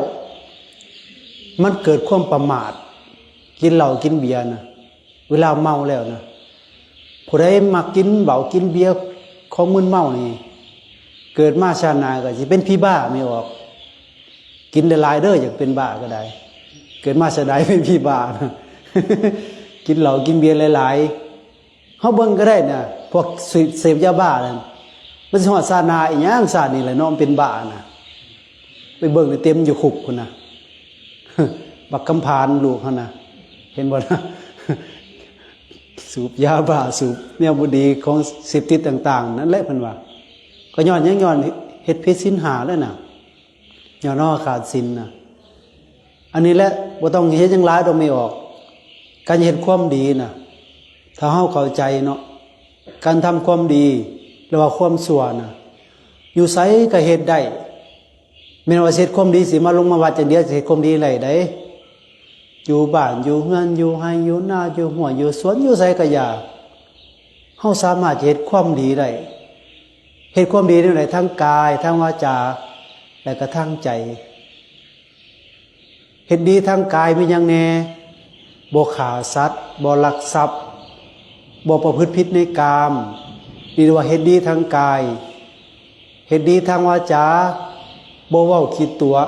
ມັນເກີດຄວາມປະໝາດ. ກິນເຫຼົ້າກິນເບຍນະ ເວລາເມົາແລ້ວນະ ຜູ້ໃດມັກກິນເຫຼົ້າກິນເບຍ ຂອງມຶນເມົານີ້ ເກີດມາຊາດໜ້າກໍຊິເປັນຜີບ້າແມ່ອອກ. ກິນຫຼາຍໆເດີ ຢາກເປັນບ້າກໍໄດ້. ເກີດມາຊາດໃດເປັນຜີບ້ານະ ກິນເຫຼົ້າກິນເບຍຫຼາຍໆ. ເຮົາເບິ່ງກໍໄດ້ນະ ພວກເສບ ເສບຢາບ້ານັ້ນ ມັນຊິຮອດຊາດໜ້າອີຫຍັງ? ຊາດນີ້ແຫຼະເນາະ ມັນເປັນບ້ານະ. ໄປເບິ່ງໃນເຕັມຢູ່ຄຸກພຸ້ນນະ ບັກຄຳຜານລູກເຮົານະ ເຫັນບໍ່ນະ? ສູບຢາບ້າ ສູບແນວບໍ່ດີ ຂອງເສບຕິດຕ່າງໆ ນັ້ນແຫຼະເພິ່ນວ່າ. ກໍຍ້ອນຫຍັງ? ຍ້ອນເຮັດຜິດສິນຫ້າແຫຼະນະ. ຍ້ອນເຮົາຂາດສິນນະ. ອັນນີ້ແຫຼະ ບໍ່ຕ້ອງເຮັດຫຍັງຫຼາຍດອກແມ່ອອກ. ການເຮັດຄວາມດີນະ ຖ້າເຮົາເຂົ້າໃຈເນາະ ການທຳຄວາມດີ ຫຼືວ່າຄວາມຊົ່ວນະ ຢູ່ໃສກໍເຮັດໄດ້. ແມ່ນວ່າເຮັດຄວາມດີ ຊິມາລົງມາວັດຢ່າງດຽວ ຊິເຮັດຄວາມດີໄດ້ໃດ? ຢູ່ບ້ານ ຢູ່ເຮືອນ ຢູ່ໄຮ່ ຢູ່ນາ ຢູ່ຮົ້ວ ຢູ່ສວນ ຢູ່ໃສກໍຢ່າ ເຮົາສາມາດຈະເຮັດຄວາມດີໄດ້. ເຮັດຄວາມດີແນວໃດ? ທາງກາຍ ທາງວາຈາ ແລະກໍທາງໃຈ. ເຮັດດີທາງກາຍມີຫຍັງແດ່? ບໍ່ຂ້າສັດ ບໍ່ລັກຊັບ ບໍ່ປະພຶດຜິດໃນກາມ. ນີ້ເອີ້ນວ່າເຮັດດີທາງກາຍ. ເຮັດດີທາງວາຈາ ບໍ່ເວົ້າຂີ້ຕົວະ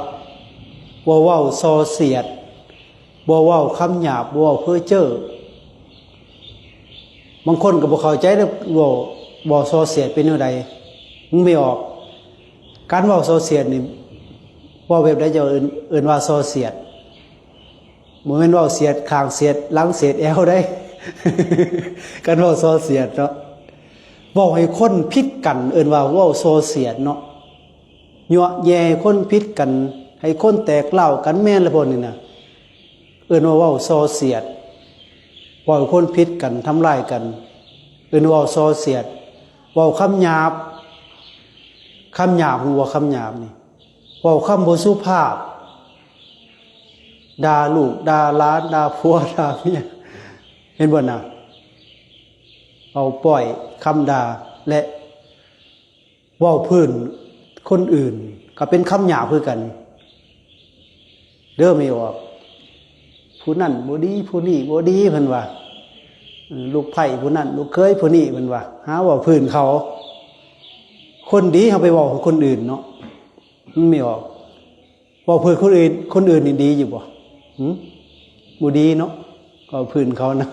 ບໍ່ເວົ້າສໍ້ສຽດ ບໍ່ເວົ້າຄຳຫຍາບ ບໍ່ເວົ້າເພ້ອເຈີ້. ບາງຄົນກໍບໍ່ເຂົ້າໃຈເດ້ ເວົ້າ ເວົ້າສໍ້ສຽດເປັນແນວໃດ? ມັນບໍ່ອອກ. ການເວົ້າສໍ້ສຽດນີ້ ເວົ້າແບບໃດ ເຈົ້າເອີ້ນ ເອີ້ນວ່າສໍ້ສຽດ? ບໍ່ແມ່ນເວົ້າສຽດຂ້າງສຽດຫຼັງສຽດແອວໃດ. ການເວົ້າສໍ້ສຽດເນາະ ເວົ້າໃຫ້ຄົນຜິດກັນ ເອີ້ນວ່າເວົ້າສໍ້ສຽດເນາະ. ຍົວະແຍ່ໃຫ້ຄົນຜິດກັນ ໃຫ້ຄົນແຕກຮ້າວກັນ ແມ່ນລະບໍ່ນີ້ນະ? ເອີ້ນວ່າເວົ້າສໍ້ສຽດ. ເວົ້າໃຫ້ຄົນຜິດກັນ ທຳລາຍກັນ ເອີ້ນວ່າເວົ້າສໍ້ສຽດ. ເວົ້າຄຳຫຍາບ ຄຳຫຍາບ ຮູ້ບໍ່ຄຳຫຍາບນີ້? ເວົ້າຄຳບໍ່ສຸພາບ ດ່າລູກດ່າຫຼານ ດ່າຜົວດ່າເມຍ ເຫັນບໍ່ນະ? ເວົ້າປ້ອຍຄຳດ່າ ແລະ ເວົ້າພື້ນຄົນອື່ນກໍເປັນຄຳຫຍາບຄືກັນເດີແມ່ອອກ. ຜູ້ນັ້ນບໍ່ດີ ຜູ້ນີ້ບໍ່ດີ ເພິ່ນວ່າ. ເອີ ລູກໃພ້ຜູ້ນັ້ນ ລູກເຂີຍຜູ້ນີ້ ເພິ່ນວ່າ ຫາເວົ້າພື້ນເຂົາ. ຄົນດີເຮົາໄປເວົ້າໃຫ້ຄົນອື່ນເນາະ ມັນແມ່ອອກ. ເວົ້າເພື່ອຄົນອື່ນ ຄົນອື່ນນີ້ດີຢູ່ບໍ່? ຫື? ບໍ່ດີເນາະ. ເວົ້າພື້ນເຂົານະ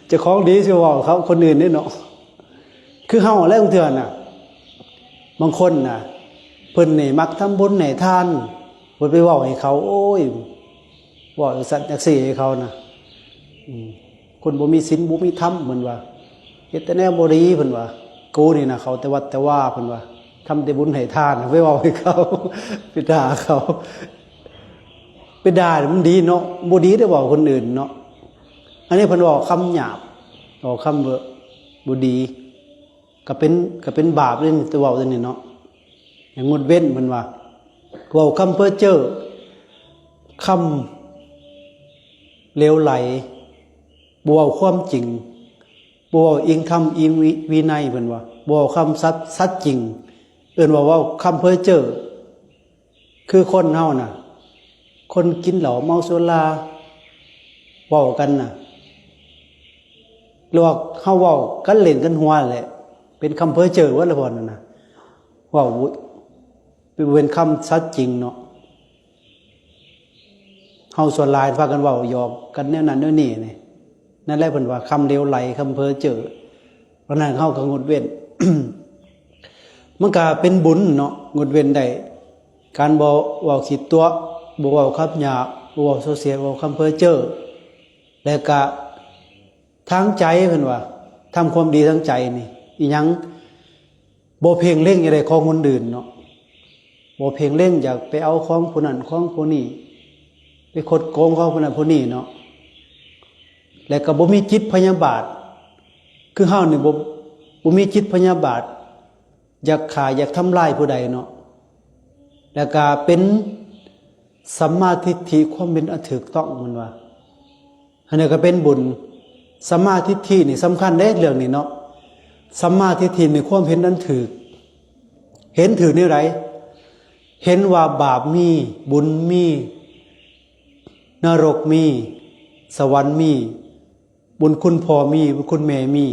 ເຈົ້າຂອງດີຊິເວົ້າເຂົາຄົນອື່ນເດ້ເນາະ. ຄືເຮົາແຫຼະ ບາງເທື່ອນະ ບາງຄົນນະ ເພິ່ນນີ້ມັກທຳບຸນໃຫ້ທານ ເພິ່ນໄປເວົ້າໃຫ້ເຂົາ ໂອ້ຍ ເວົ້າຈັ່ງຊັ້ນຈັ່ງຊີ້ໃຫ້ເຂົານະ. ອືມ ຄົນບໍ່ມີສິນບໍ່ມີທຳ ເພິ່ນວ່າ ເຮັດແຕ່ແນວບໍ່ດີ ເພິ່ນວ່າ. ກູນີ້ນະ ເຂົ້າແຕ່ວັດແຕ່ວາ ເພິ່ນວ່າ ທຳແຕ່ບຸນໃຫ້ທານ ໄປເວົ້າໃຫ້ເຂົາ ໄປດ່າເຂົາ. ໄປດ່າມັນດີເນາະ ບໍ່ດີໄດ້ເວົ້າຄົນອື່ນເນາະ. ອັນນີ້ເພິ່ນເວົ້າຄຳຫຍາບ ເວົ້າຄຳບໍ່ ບໍ່ດີ ກໍເປັນ ກໍເປັນບາບເດ້ ແຕ່ເວົ້າແນວນີ້ເນາະ ໃຫ້ງົດເວັ້ນ ເພິ່ນວ່າ ເວົ້າຄຳເພ້ອເຈ້ອ ຄຳເຫຼວໄຫຼ ບໍ່ເວົ້າຄວາມຈິງ ບໍ່ເວົ້າອີງທຳອີງວິ ວິໄນ ເພິ່ນວ່າ ບໍ່ເວົ້າຄຳສັດ ສັດຈິງ ເອີ້ນວ່າເວົ້າຄຳເພ້ອເຈ້ອ. ຄືຄົນເຮົານະ ຄົນກິນເຫຼົ້າເມົາສຸລາ ເວົ້າກັນນະ ຫຼືວ່າເຮົາເວົ້າກັນຫຼິ້ນກັນຫົວແຫຼະ ເປັນຄຳເພ້ອເຈ້ອເບິດລະ ພວກນັ້ນນະ ເວົ້າບໍ່ ບໍ່ແມ່ນຄຳສັດຈິງເນາະ. ເຮົາສ່ວນຫຼາຍພາກັນເວົ້າຫຍອກກັນແນວນັ້ນແນວນີ້ນີ້ ນັ້ນແຫຼະເພິ່ນວ່າຄຳເຫຼວໄຫຼ ຄຳເພ້ອເຈ້ອ. ເພາະນັ້ນເຮົາກໍງົດເວັ້ນ ມັນກະເປັນບຸນເນາະ ງົດເວັ້ນໄດ້ ການບໍ່ເວົ້າຂີ້ຕົວະ ບໍ່ເວົ້າຄຳຫຍາບ ບໍ່ເວົ້າໂຊເຊຍ ບໍ່ເວົ້າຄຳເພ້ອເຈ້ອ ແລະກະທາງໃຈ ເພິ່ນວ່າ ທຳຄວາມດີທາງໃຈນີ້ ອີຫຍັງ ບໍ່ເພງເລັງຢາກໄດ້ຂອງຄົນອື່ນເນາະ ບໍ່ເພງເລັງຢາກໄປເອົາຂອງຜູ້ນັ້ນຂອງຜູ້ນີ້ ໄປຄົດໂກງຂອງຜູ້ນັ້ນຜູ້ນີ້ເນາະ ແລະກໍບໍ່ມີຈິດພະຍາບາດ ຄືເຮົານີ້ບໍ່ ບໍ່ມີຈິດພະຍາບາດ ຢາກຂ້າຢາກທຳລາຍຜູ້ໃດເນາະ ແລ້ວກະເປັນສຳມາທິດຖິ ຄວາມເຫັນອັນຖືກຕ້ອງ ເພິ່ນວ່າ ອັນນີ້ກໍເປັນບຸນ. ສຳມາທິດຖິນີ້ສຳຄັນເດ້ ເລື່ອງນີ້ເນາະ ສຳມາທິດຖິນີ້ຄວາມເຫັນອັນຖືກ ເຫັນຖືກແນວໃດ? ເຫັນວ່າບາບມີ ບຸນມີ ນະລົກມີ ສະຫວັນມີ ບຸນຄຸນພໍ່ມີ ບຸນຄຸນແມ່ມີ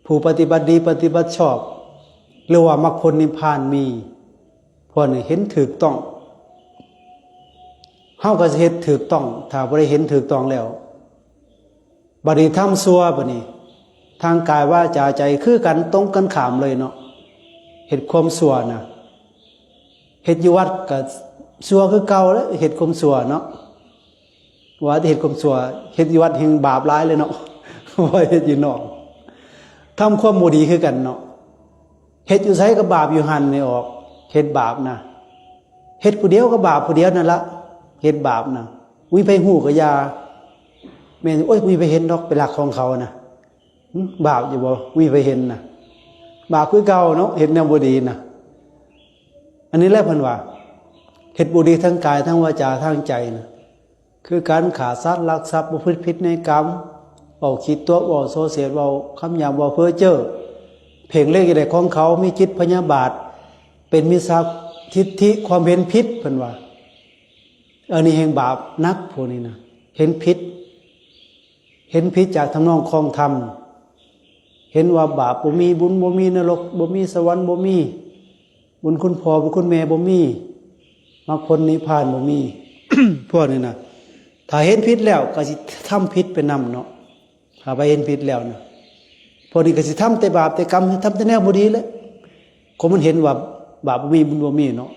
ຜູ້ປະຕິບັດດີປະຕິບັດຊອບ ຫຼືວ່າມັກຜົນນິບພານມີ ພວກນີ້ເຫັນຖືກຕ້ອງ ເຮົາກໍຊິເຮັດຖືກຕ້ອງ ຖ້າຜູ້ໃດເຫັນຖືກຕ້ອງແລ້ວ. ບັດນີ້ທຳຊົ່ວ ບັດນີ້ທາງກາຍວາຈາໃຈຄືກັນ ຕົງກັນຂ້າມເລີຍເນາະ ເຮັດຄວາມຊົ່ວນະ ເຮັດຢູ່ວັດກໍຊົ່ວຄືເກົ່າແຫຼະ ເຮັດຄວາມຊົ່ວເນາະ ວ່າແຕ່ເຮັດຄວາມຊົ່ວ ເຮັດຢູ່ວັດແຮ່ງບາບຫຼາຍເລີຍເນາະ ວ່າເຮັດຢູ່ນອກ. ທຳຄວາມບໍ່ດີຄືກັນເນາະ ເຮັດຢູ່ໃສກໍບາບຢູ່ຫັ້ນ ແມ່ອອກ ເຮັດບາບນະ ເຮັດຜູ້ດຽວກໍບາບຜູ້ດຽວນັ້ນລະ ເຮັດບາບນະ ມີໃຜຮູ້ກໍຢ່າ ແມ່ນ ໂອ້ຍ ມີໃຜເຫັນດອກ ໄປລັກຂອງເຂົານະ ຫຶ ບາບຢູ່ບໍ່ ມີໃຜເຫັນນະ ບາບຄືເກົ່າເນາະ ເຮັດແນວບໍ່ດີນະ. ອັນນີ້ແຫຼະເພິ່ນວ່າ ເຮັດບໍ່ດີທາງກາຍ ທາງວາຈາ ທາງໃຈນະ ຄືການຂ້າສັດ ລັກຊັບ ປະພຶດຜິດໃນກາມ ເວົ້າຂີ້ຕົວະ ເວົ້າໂສເສດ ເວົ້າຄຳຫຍາບ ເວົ້າເພ້ອເຈ້ອ ເພງເລັງຢາກໄດ້ຂອງເຂົາ ມີຈິດພະຍາບາດ ເປັນມິດສາທິດຖິ ຄວາມເຫັນຜິດ ເພິ່ນວ່າ ອັນນີ້ແຮ່ງບາບໜັກ ພວກນີ້ນະ ເຫັນຜິດ ເຫັນຜິດຈາກທຳນອງຂອງທຳ ເຫັນວ່າບາບບໍ່ມີ ບຸນບໍ່ມີ ນະລົກບໍ່ມີ ສະຫວັນບໍ່ມີ ບຸນຄຸນພໍ່ບຸນຄຸນແມ່ບໍ່ມີ ມັກຜົນນິບພານບໍ່ມີ. ພວກນີ້ນະ ຖ້າເຫັນຜິດແລ້ວກໍຊິທຳຜິດໄປນຳເນາະ ຖ້າໄປເຫັນຜິດແລ້ວນະ ພວກນີ້ກໍຊິທຳແຕ່ບາບແຕ່ກຳ ທຳແຕ່ແນວບໍ່ດີແຫຼະ ຄົນມັນເຫັນວ່າບາບບໍ່ມີ ບຸນບໍ່ມີເນາະ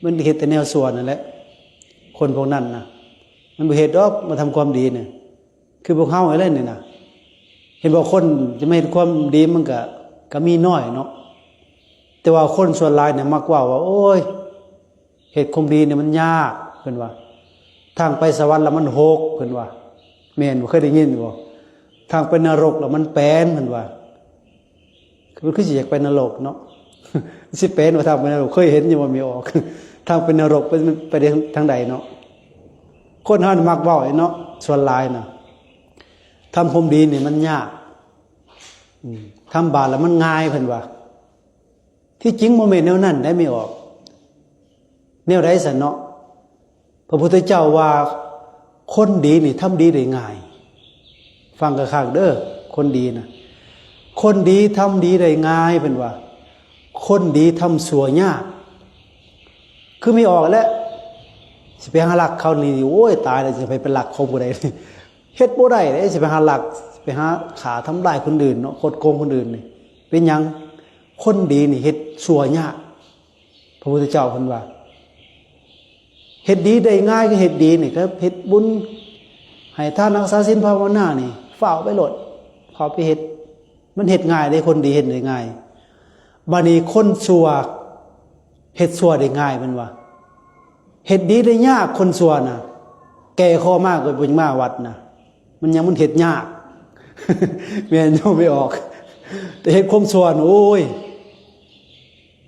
ມັນເຮັດແຕ່ແນວຊົ່ວນັ້ນແຫຼະ. ຄົນພວກນັ້ນນະ ມັນບໍ່ເຮັດດອກ ມາທຳຄວາມດີນະ ຄືພວກເຮົານີ້ແຫຼະນີ້ນະ ເຫັນບໍ່ ຄົນຈະມາເຮັດຄວາມດີມັນກະ ກະມີໜ້ອຍເນາະ ແຕ່ວ່າຄົນສ່ວນຫຼາຍນີ້ມັກເວົ້າວ່າ ໂອ້ຍ ເຮັດຄວາມດີນີ້ມັນຍາກ ເພິ່ນວ່າ ທາງໄປສະຫວັນລະມັນຫົກ ເພິ່ນວ່າ ແມ່ນບໍ່ ເຄີຍໄດ້ຍິນບໍ່ ທາງໄປນະລົກລະມັນແປນ ເພິ່ນວ່າ ຄື ຄືຊິຢາກໄປນະລົກເນາະ ຊິເປັນວ່າທາງໄປນະລົກ ເຄີຍເຫັນຢູ່ບໍ່ ມີອອກ ທາງໄປນະລົກເປັນ ໄປໄດ້ທາງໃດເນາະ. ຄົນເຮົາມັກເວົ້າເນາະ ສ່ວນຫຼາຍນະ ທຳຄວາມດີນີ້ມັນຍາກ ອືມ ທຳບາບລະມັນງ່າຍ ເພິ່ນວ່າ ທີ່ຈິງບໍ່ແມ່ນແນວນັ້ນໄດ໋ ມີອອກ ແນວໃດຊັ້ນເນາະ? ພະພຸດທະເຈົ້າວ່າ ຄົນດີນີ້ທຳດີໄດ້ງ່າຍ ຟັງຄັກໆເດີ ຄົນດີນະ ຄົນດີທຳດີໄດ້ງ່າຍ ເພິ່ນວ່າ ຄົນດີທຳຊົ່ວຍາກ ຄືມີອອກແຫຼະ ຊິໄປຫາລັກເຂົານີ້ ໂອ້ຍ ຕາຍແລ້ວ ຊິໄປ ໄປລັກຂອງຜູ້ໃດ ເຮັດບໍ່ໄດ້ເດ້ ຊິໄປຫາລັກ ຊິໄປຫາຂ້າທຳລາຍຄົນອື່ນເນາະ ຄົດໂກງຄົນອື່ນນີ້ ເປັນຫຍັງ? ຄົນດີນີ້ເຮັດຊົ່ວຍາກ ພະພຸດທະເຈົ້າເພິ່ນວ່າ ເຮັດດີໄດ້ງ່າຍ ຄືເຮັດດີນີ້ ກໍເຮັດບຸນ ໃຫ້ທານ ຮັກສາສິນ ພາວະນານີ້ ຟ້າວໄປໂລດ ຟ້າວໄປເຮັດ ມັນເຮັດງ່າຍເດ້ ຄົນດີເຮັດໄດ້ງ່າຍ. ບາດນີ້ຄົນຊົ່ວເຮັດຊົ່ວໄດ້ງ່າຍ ເພິ່ນວ່າ ເຮັດດີໄດ້ຍາກ ຄົນຊົ່ວນະ ແກ່ຄໍມາກໍບໍ່ຢາກມາວັດນະ ມັນຫຍັງ ມັນເຮັດຍາກ ແມ່ນຢູ່ ໄປອອກ ແຕ່ເຮັດຄວາມຊົ່ວ ໂອ້ຍ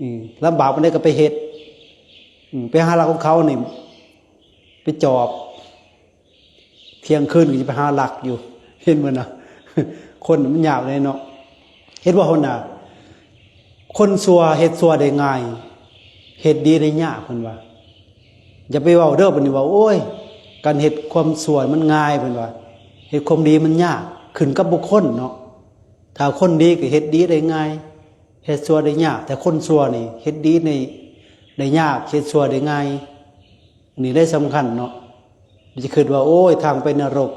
ອືມ ລຳບາກປານໃດກໍໄປເຮັດ ອືມ ໄປຫາລັກຂອງເຂົານີ້ ໄປຈອບ ທ່ຽງຄືນກໍຈະໄປຫາລັກຢູ່ ເຫັນບໍ່ນະ? ຄົນມັນຍາກເລີຍເນາະ ເຫັນບໍ່ຫັ້ນນະ? ຄົນຊົ່ວເຮັດຊົ່ວໄດ້ງ່າຍ ເຮັດດີໄດ້ຍາກ ເພິ່ນວ່າ. ຢ່າໄປເວົ້າເດີ ບັດນີ້ວ່າ ໂອ້ຍ ການເຮັດຄວາມຊົ່ວມັນງ່າຍ ເພິ່ນວ່າ ເຮັດຄວາມດີມັນຍາກ ຂຶ້ນກັບບຸກຄົນເນາະ. ຖ້າຄົນດີກໍເຮັດດີໄດ້ງ່າຍ ເຮັດຊົ່ວໄດ້ຍາກ ແຕ່ຄົນຊົ່ວນີ້ເຮັດດີໄດ້ ໄດ້ຍາກ ເຮັດຊົ່ວໄດ້ງ່າຍ. ອັນນີ້ໄດ້ສຳຄັນເນາະ ຢ່າຈະຄິດວ່າ ໂອ້ຍ ທາງໄປນະລົກ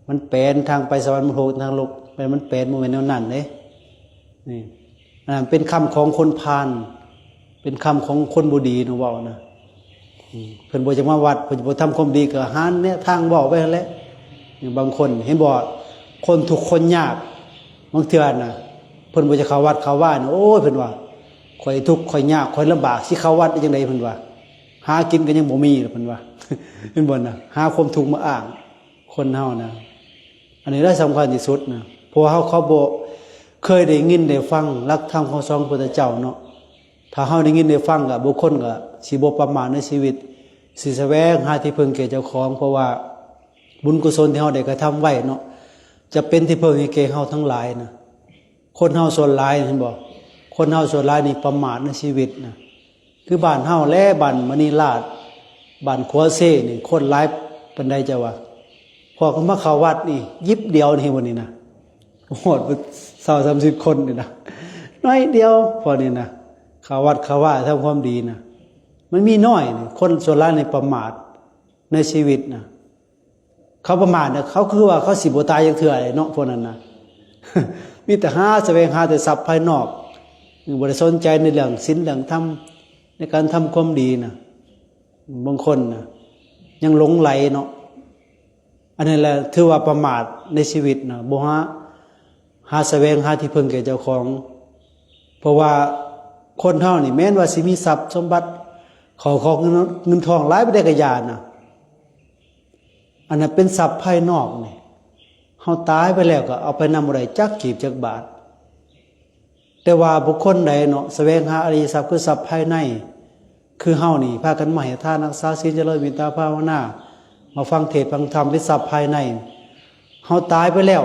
ມັນແປນ ທາງໄປສະຫວັນມັນໂຫດ ທາງໂລກມັນແປນ ບໍ່ແມ່ນແນວນັ້ນເດ້. ນີ້ ອັນນັ້ນເປັນຄຳຂອງຄົນພານ ເປັນຄຳຂອງຄົນບໍ່ດີເນາະ ເວົ້ານະ. ອືມ ເພິ່ນບໍ່ຢາກມາວັດ ເພິ່ນບໍ່ທຳຄວາມດີ ກໍຫາແນວທາງເວົ້າໄປຫັ້ນແຫຼະ. ບາງຄົນເຫັນບໍ່ ຄົນທຸກຄົນຍາກ ບາງເທື່ອນະ ເພິ່ນບໍ່ຢາກເຂົ້າວັດເຂົ້າວານະ ໂອ້ຍ ເພິ່ນວ່າ ຂ້ອຍທຸກຂ້ອຍຍາກ ຂ້ອຍລຳບາກ ຊິເຂົ້າວັດໄດ້ຈັ່ງໃດ ເພິ່ນວ່າ ຫາກິນກໍຍັງບໍ່ມີ ເພິ່ນວ່າ ເຫັນບໍ່ນະ? ຫາຄວາມທຸກມາອ້າງ ຄົນເຮົານະ ອັນນີ້ແຫຼະສຳຄັນທີ່ສຸດນະ ເພາະວ່າເຮົາ ເຂົາບໍ່ເຄີຍໄດ້ຍິນໄດ້ຟັງຫຼັກທຳຄຳສອນຂອງພະພຸດທະເຈົ້າເນາະ. ຖ້າເຮົາໄດ້ຍິນໄດ້ຟັງ ກໍບຸກຄົນກໍຊິບໍ່ປະໝາດໃນຊີວິດ ຊິສະແຫວງຫາທີ່ເພິ່ງແກ່ເຈົ້າຂອງ ເພາະວ່າບຸນກຸສົນທີ່ເຮົາໄດ້ກະທຳໄວ້ເນາະ ຈະເປັນທີ່ເພິ່ງໃຫ້ແກ່ເຮົາທັງຫຼາຍນະ. ຄົນເຮົາສ່ວນຫຼາຍ ເຫັນບໍ່ ຄົນເຮົາສ່ວນຫຼາຍນີ້ປະໝາດໃນຊີວິດນະ ຄືບ້ານເຮົາແຫຼະ ບ້ານມະນີລາດ ບ້ານຂົວເຊນີ້ ຄົນຫຼາຍປານໃດເຈົ້າວ່າ? ພວກເຂົາມາເຂົ້າວັດນີ້ ຢິບດຽວນີ້ ເຫັນບໍ່ນີ້ນະ ຮອດຊາວສາມສິບຄົນນີ້ນະ ໜ້ອຍດຽວ ພວກນີ້ນະ ເຂົ້າວັດເຂົ້າວາ ທຳຄວາມດີນະ ມັນມີໜ້ອຍນີ້. ຄົນສ່ວນຫຼາຍນີ້ປະໝາດໃນຊີວິດນະ ເຂົາປະໝາດນະ ເຂົາຄືວ່າເຂົາຊິບໍ່ຕາຍຈັກເທື່ອເນາະ ພວກນັ້ນນະ ມີແຕ່ຫາ ສະແຫວງຫາແຕ່ຊັບພາຍນອກ ບໍ່ໄດ້ສົນໃຈໃນເລື່ອງສິນເລື່ອງທຳ ໃນການທຳຄວາມດີນະ. ບາງຄົນນະ ຍັງຫຼົງໄຫຼເນາະ ອັນນັ້ນແຫຼະຖືວ່າປະໝາດໃນຊີວິດນະ ບໍ່ຫາ ຫາສະແຫວງຫາທີ່ເພິ່ງແກ່ເຈົ້າຂອງ. ເພາະວ່າຄົນເຮົານີ້ ແມ່ນວ່າຊິມີຊັບສົມບັດ ເຂົ້າຂອງເງິນ ເງິນທອງຫຼາຍປານໃດກໍຢ່ານະ ອັນນັ້ນເປັນຊັບພາຍນອກນີ້ ເຮົາຕາຍໄປແລ້ວກໍເອົາໄປນຳບໍ່ໄດ້ຈັກກີບຈັກບາດ. ແຕ່ວ່າບຸກຄົນໃດເນາະ ສະແຫວງຫາອະລິຍະຊັບ ຄືຊັບພາຍໃນ ຄືເຮົານີ້ ພາກັນມາໃຫ້ທານ ຮັກສາສິນ ຈະເລີນເມດຕາພາວະນາ ມາຟັງເທດຟັງທຳ ເປັນຊັບພາຍໃນ ເຮົາຕາຍໄປແລ້ວ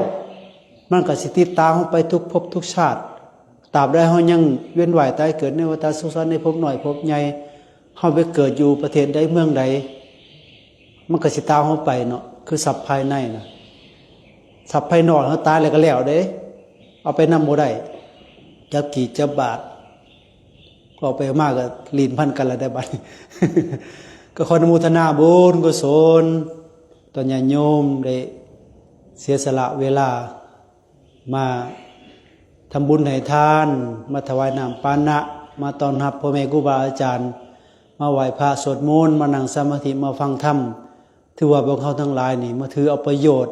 ມັນກໍຊິຕິດຕາມເຮົາໄປທຸກພົບທຸກຊາດ. ຕາບໃດເຮົາຍັງວຽນວ່າຍຕາຍເກີດໃນວັດຕະສົງສານ ໃນພົບນ້ອຍພົບໃຫຍ່ ເຮົາໄປເກີດຢູ່ປະເທດໃດເມືອງໃດ ມັນກໍຊິຕາມເຮົາໄປເນາະ ຄືຊັບພາຍໃນນະ. ຊັບພາຍນອກເຮົາຕາຍແລ້ວກໍແລ້ວເດ້ ເອົາໄປນຳບໍ່ໄດ້ ຈັກກີບຈັກບາດ. ເວົ້າໄປເວົ້າມາກໍລີ້ນພັນກັນແລ້ວເດ້ບັດນີ້. ກໍຂໍອະນຸໂມທະນາບຸນກຸສົນ ຕອນຍາດໂຍມໄດ້ເສຍສະຫຼະເວລາ ມາທຳບຸນໃຫ້ທານ, ມາຖວາຍນ້ຳປານະ, ມາຕ້ອນຮັບພໍ່ແມ່ຄູບາອາຈານ, ມາໄຫວ້ພະສວດມົນ, ມານັ່ງສະມາທິ, ມາຟັງທຳ. ຖືວ່າພວກເຮົາທັງຫຼາຍນີ້ ມາຖືເອົາປະໂຫຍດ,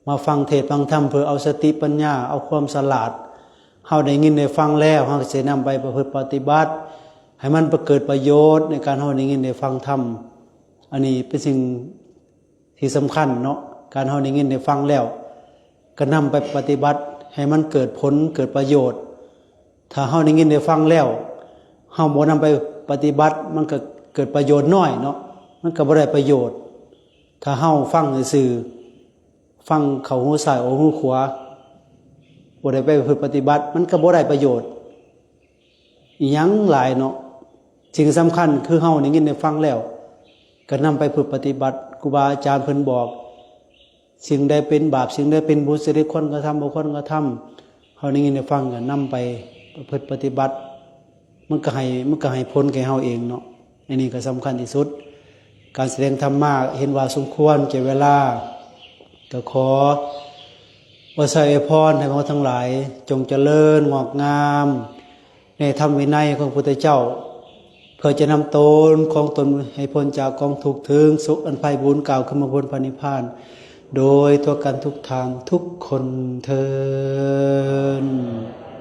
ມາຟັງເທດຟັງທຳ ເພື່ອເອົາສະຕິປັນຍາ, ເອົາຄວາມສະຫຼາດ ເຮົາໄດ້ຍິນໄດ້ຟັງແລ້ວ, ເຮົາກໍຊິນຳໄປປະພຶດປະຕິບັດ ໃຫ້ມັນປະເກີດປະໂຫຍດໃນການເຮົາໄດ້ຍິນໄດ້ຟັງທຳ. ອັນນີ້ເປັນສິ່ງ ທີ່ສຳຄັນເນາະ ການເຮົາໄດ້ຍິນໄດ້ຟັງແລ້ວ ກໍນຳໄປປະຕິບັດໃຫ້ມັນເກີດຜົນເກີດປະໂຫຍດ. ຖ້າເຮົາໄດ້ຍິນໄດ້ຟັງແລ້ວ ເຮົາບໍ່ນຳໄປປະຕິບັດ ມັນກໍເກີດປະໂຫຍດໜ້ອຍເນາະ ມັນກໍບໍ່ໄດ້ປະໂຫຍດ. ຖ້າເຮົາຟັງຊື່ໆ ຟັງເຂົ້າຫູຊ້າຍອອກຫູຂວາ ບໍ່ໄດ້ໄປປະພຶດປະຕິບັດ ມັນກໍບໍ່ໄດ້ປະໂຫຍດ ອີ່ຫຍັງຫຼາຍເນາະ. ສິ່ງສຳຄັນຄືເຮົາໄດ້ຍິນໄດ້ຟັງແລ້ວ ກໍນຳໄປປະພຶດປະຕິບັດ. ຄູບາອາຈານເພິ່ນບອກ ສິ່ງໃດເປັນບາບ ສິ່ງໃດເປັນບຸນ ສິ່ງໃດຄວນກະທຳ ບໍ່ຄວນກະທຳ ເຮົາໄດ້ຍິນໄດ້ຟັງກໍນຳໄປປະພຶດປະຕິບັດ ມັນກໍໃຫ້ ມັນກໍໃຫ້ຜົນແກ່ເຮົາເອງເນາະ. ອັນນີ້ກໍສຳຄັນທີ່ສຸດ. ການສະແດງທຳມາເຫັນວ່າສົມຄວນແກ່ເວລາ ກໍຂໍອວຍໄຊອວຍພອນໃຫ້ເຮົາທັງຫຼາຍ ຈົ່ງຈະເລີນງອກງາມໃນທຳວິໄນຂອງພະພຸດທະເຈົ້າ ເພື່ອຈະນຳຕົນຂອງຕົນໃຫ້ພົ້ນຈາກກອງທຸກ ເຖິງສຸກອັນໄພບູນ ກ່າວຄືນມາພົ້ນພະນິບພານ ໂດຍທົ່ວກັນທຸກທ່ານທຸກຄົນເທີ້ນ.